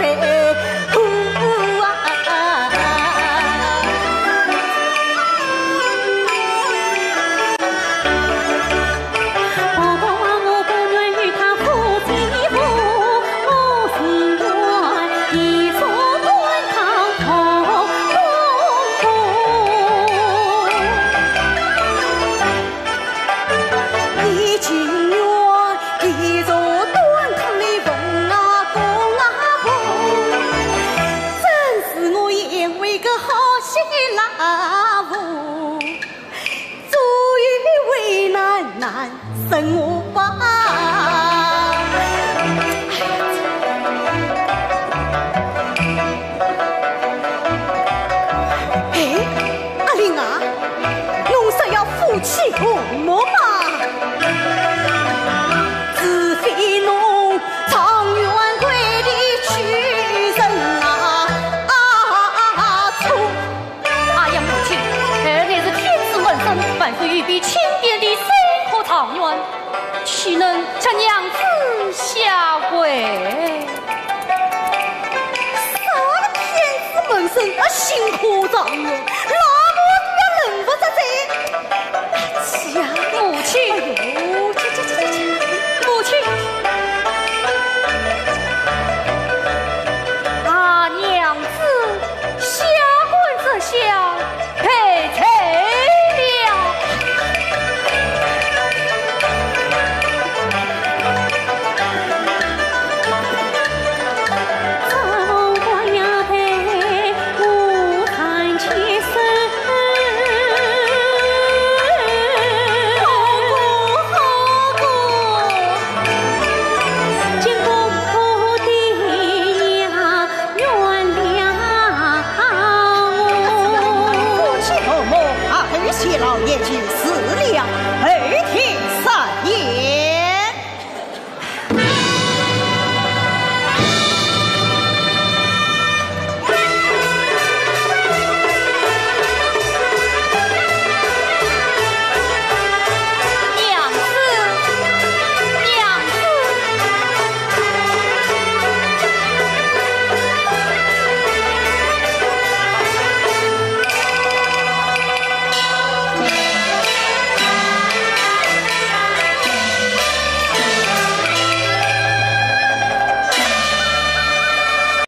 哎，阿玲啊，侬说要夫妻和睦嘛？除非侬状元跪地求人啊，啊，错。 哎呀，母亲，儿乃是天子门生，万岁御笔钦点的三科状元，岂能叫娘子下跪？啥个天子门生啊，新科状元？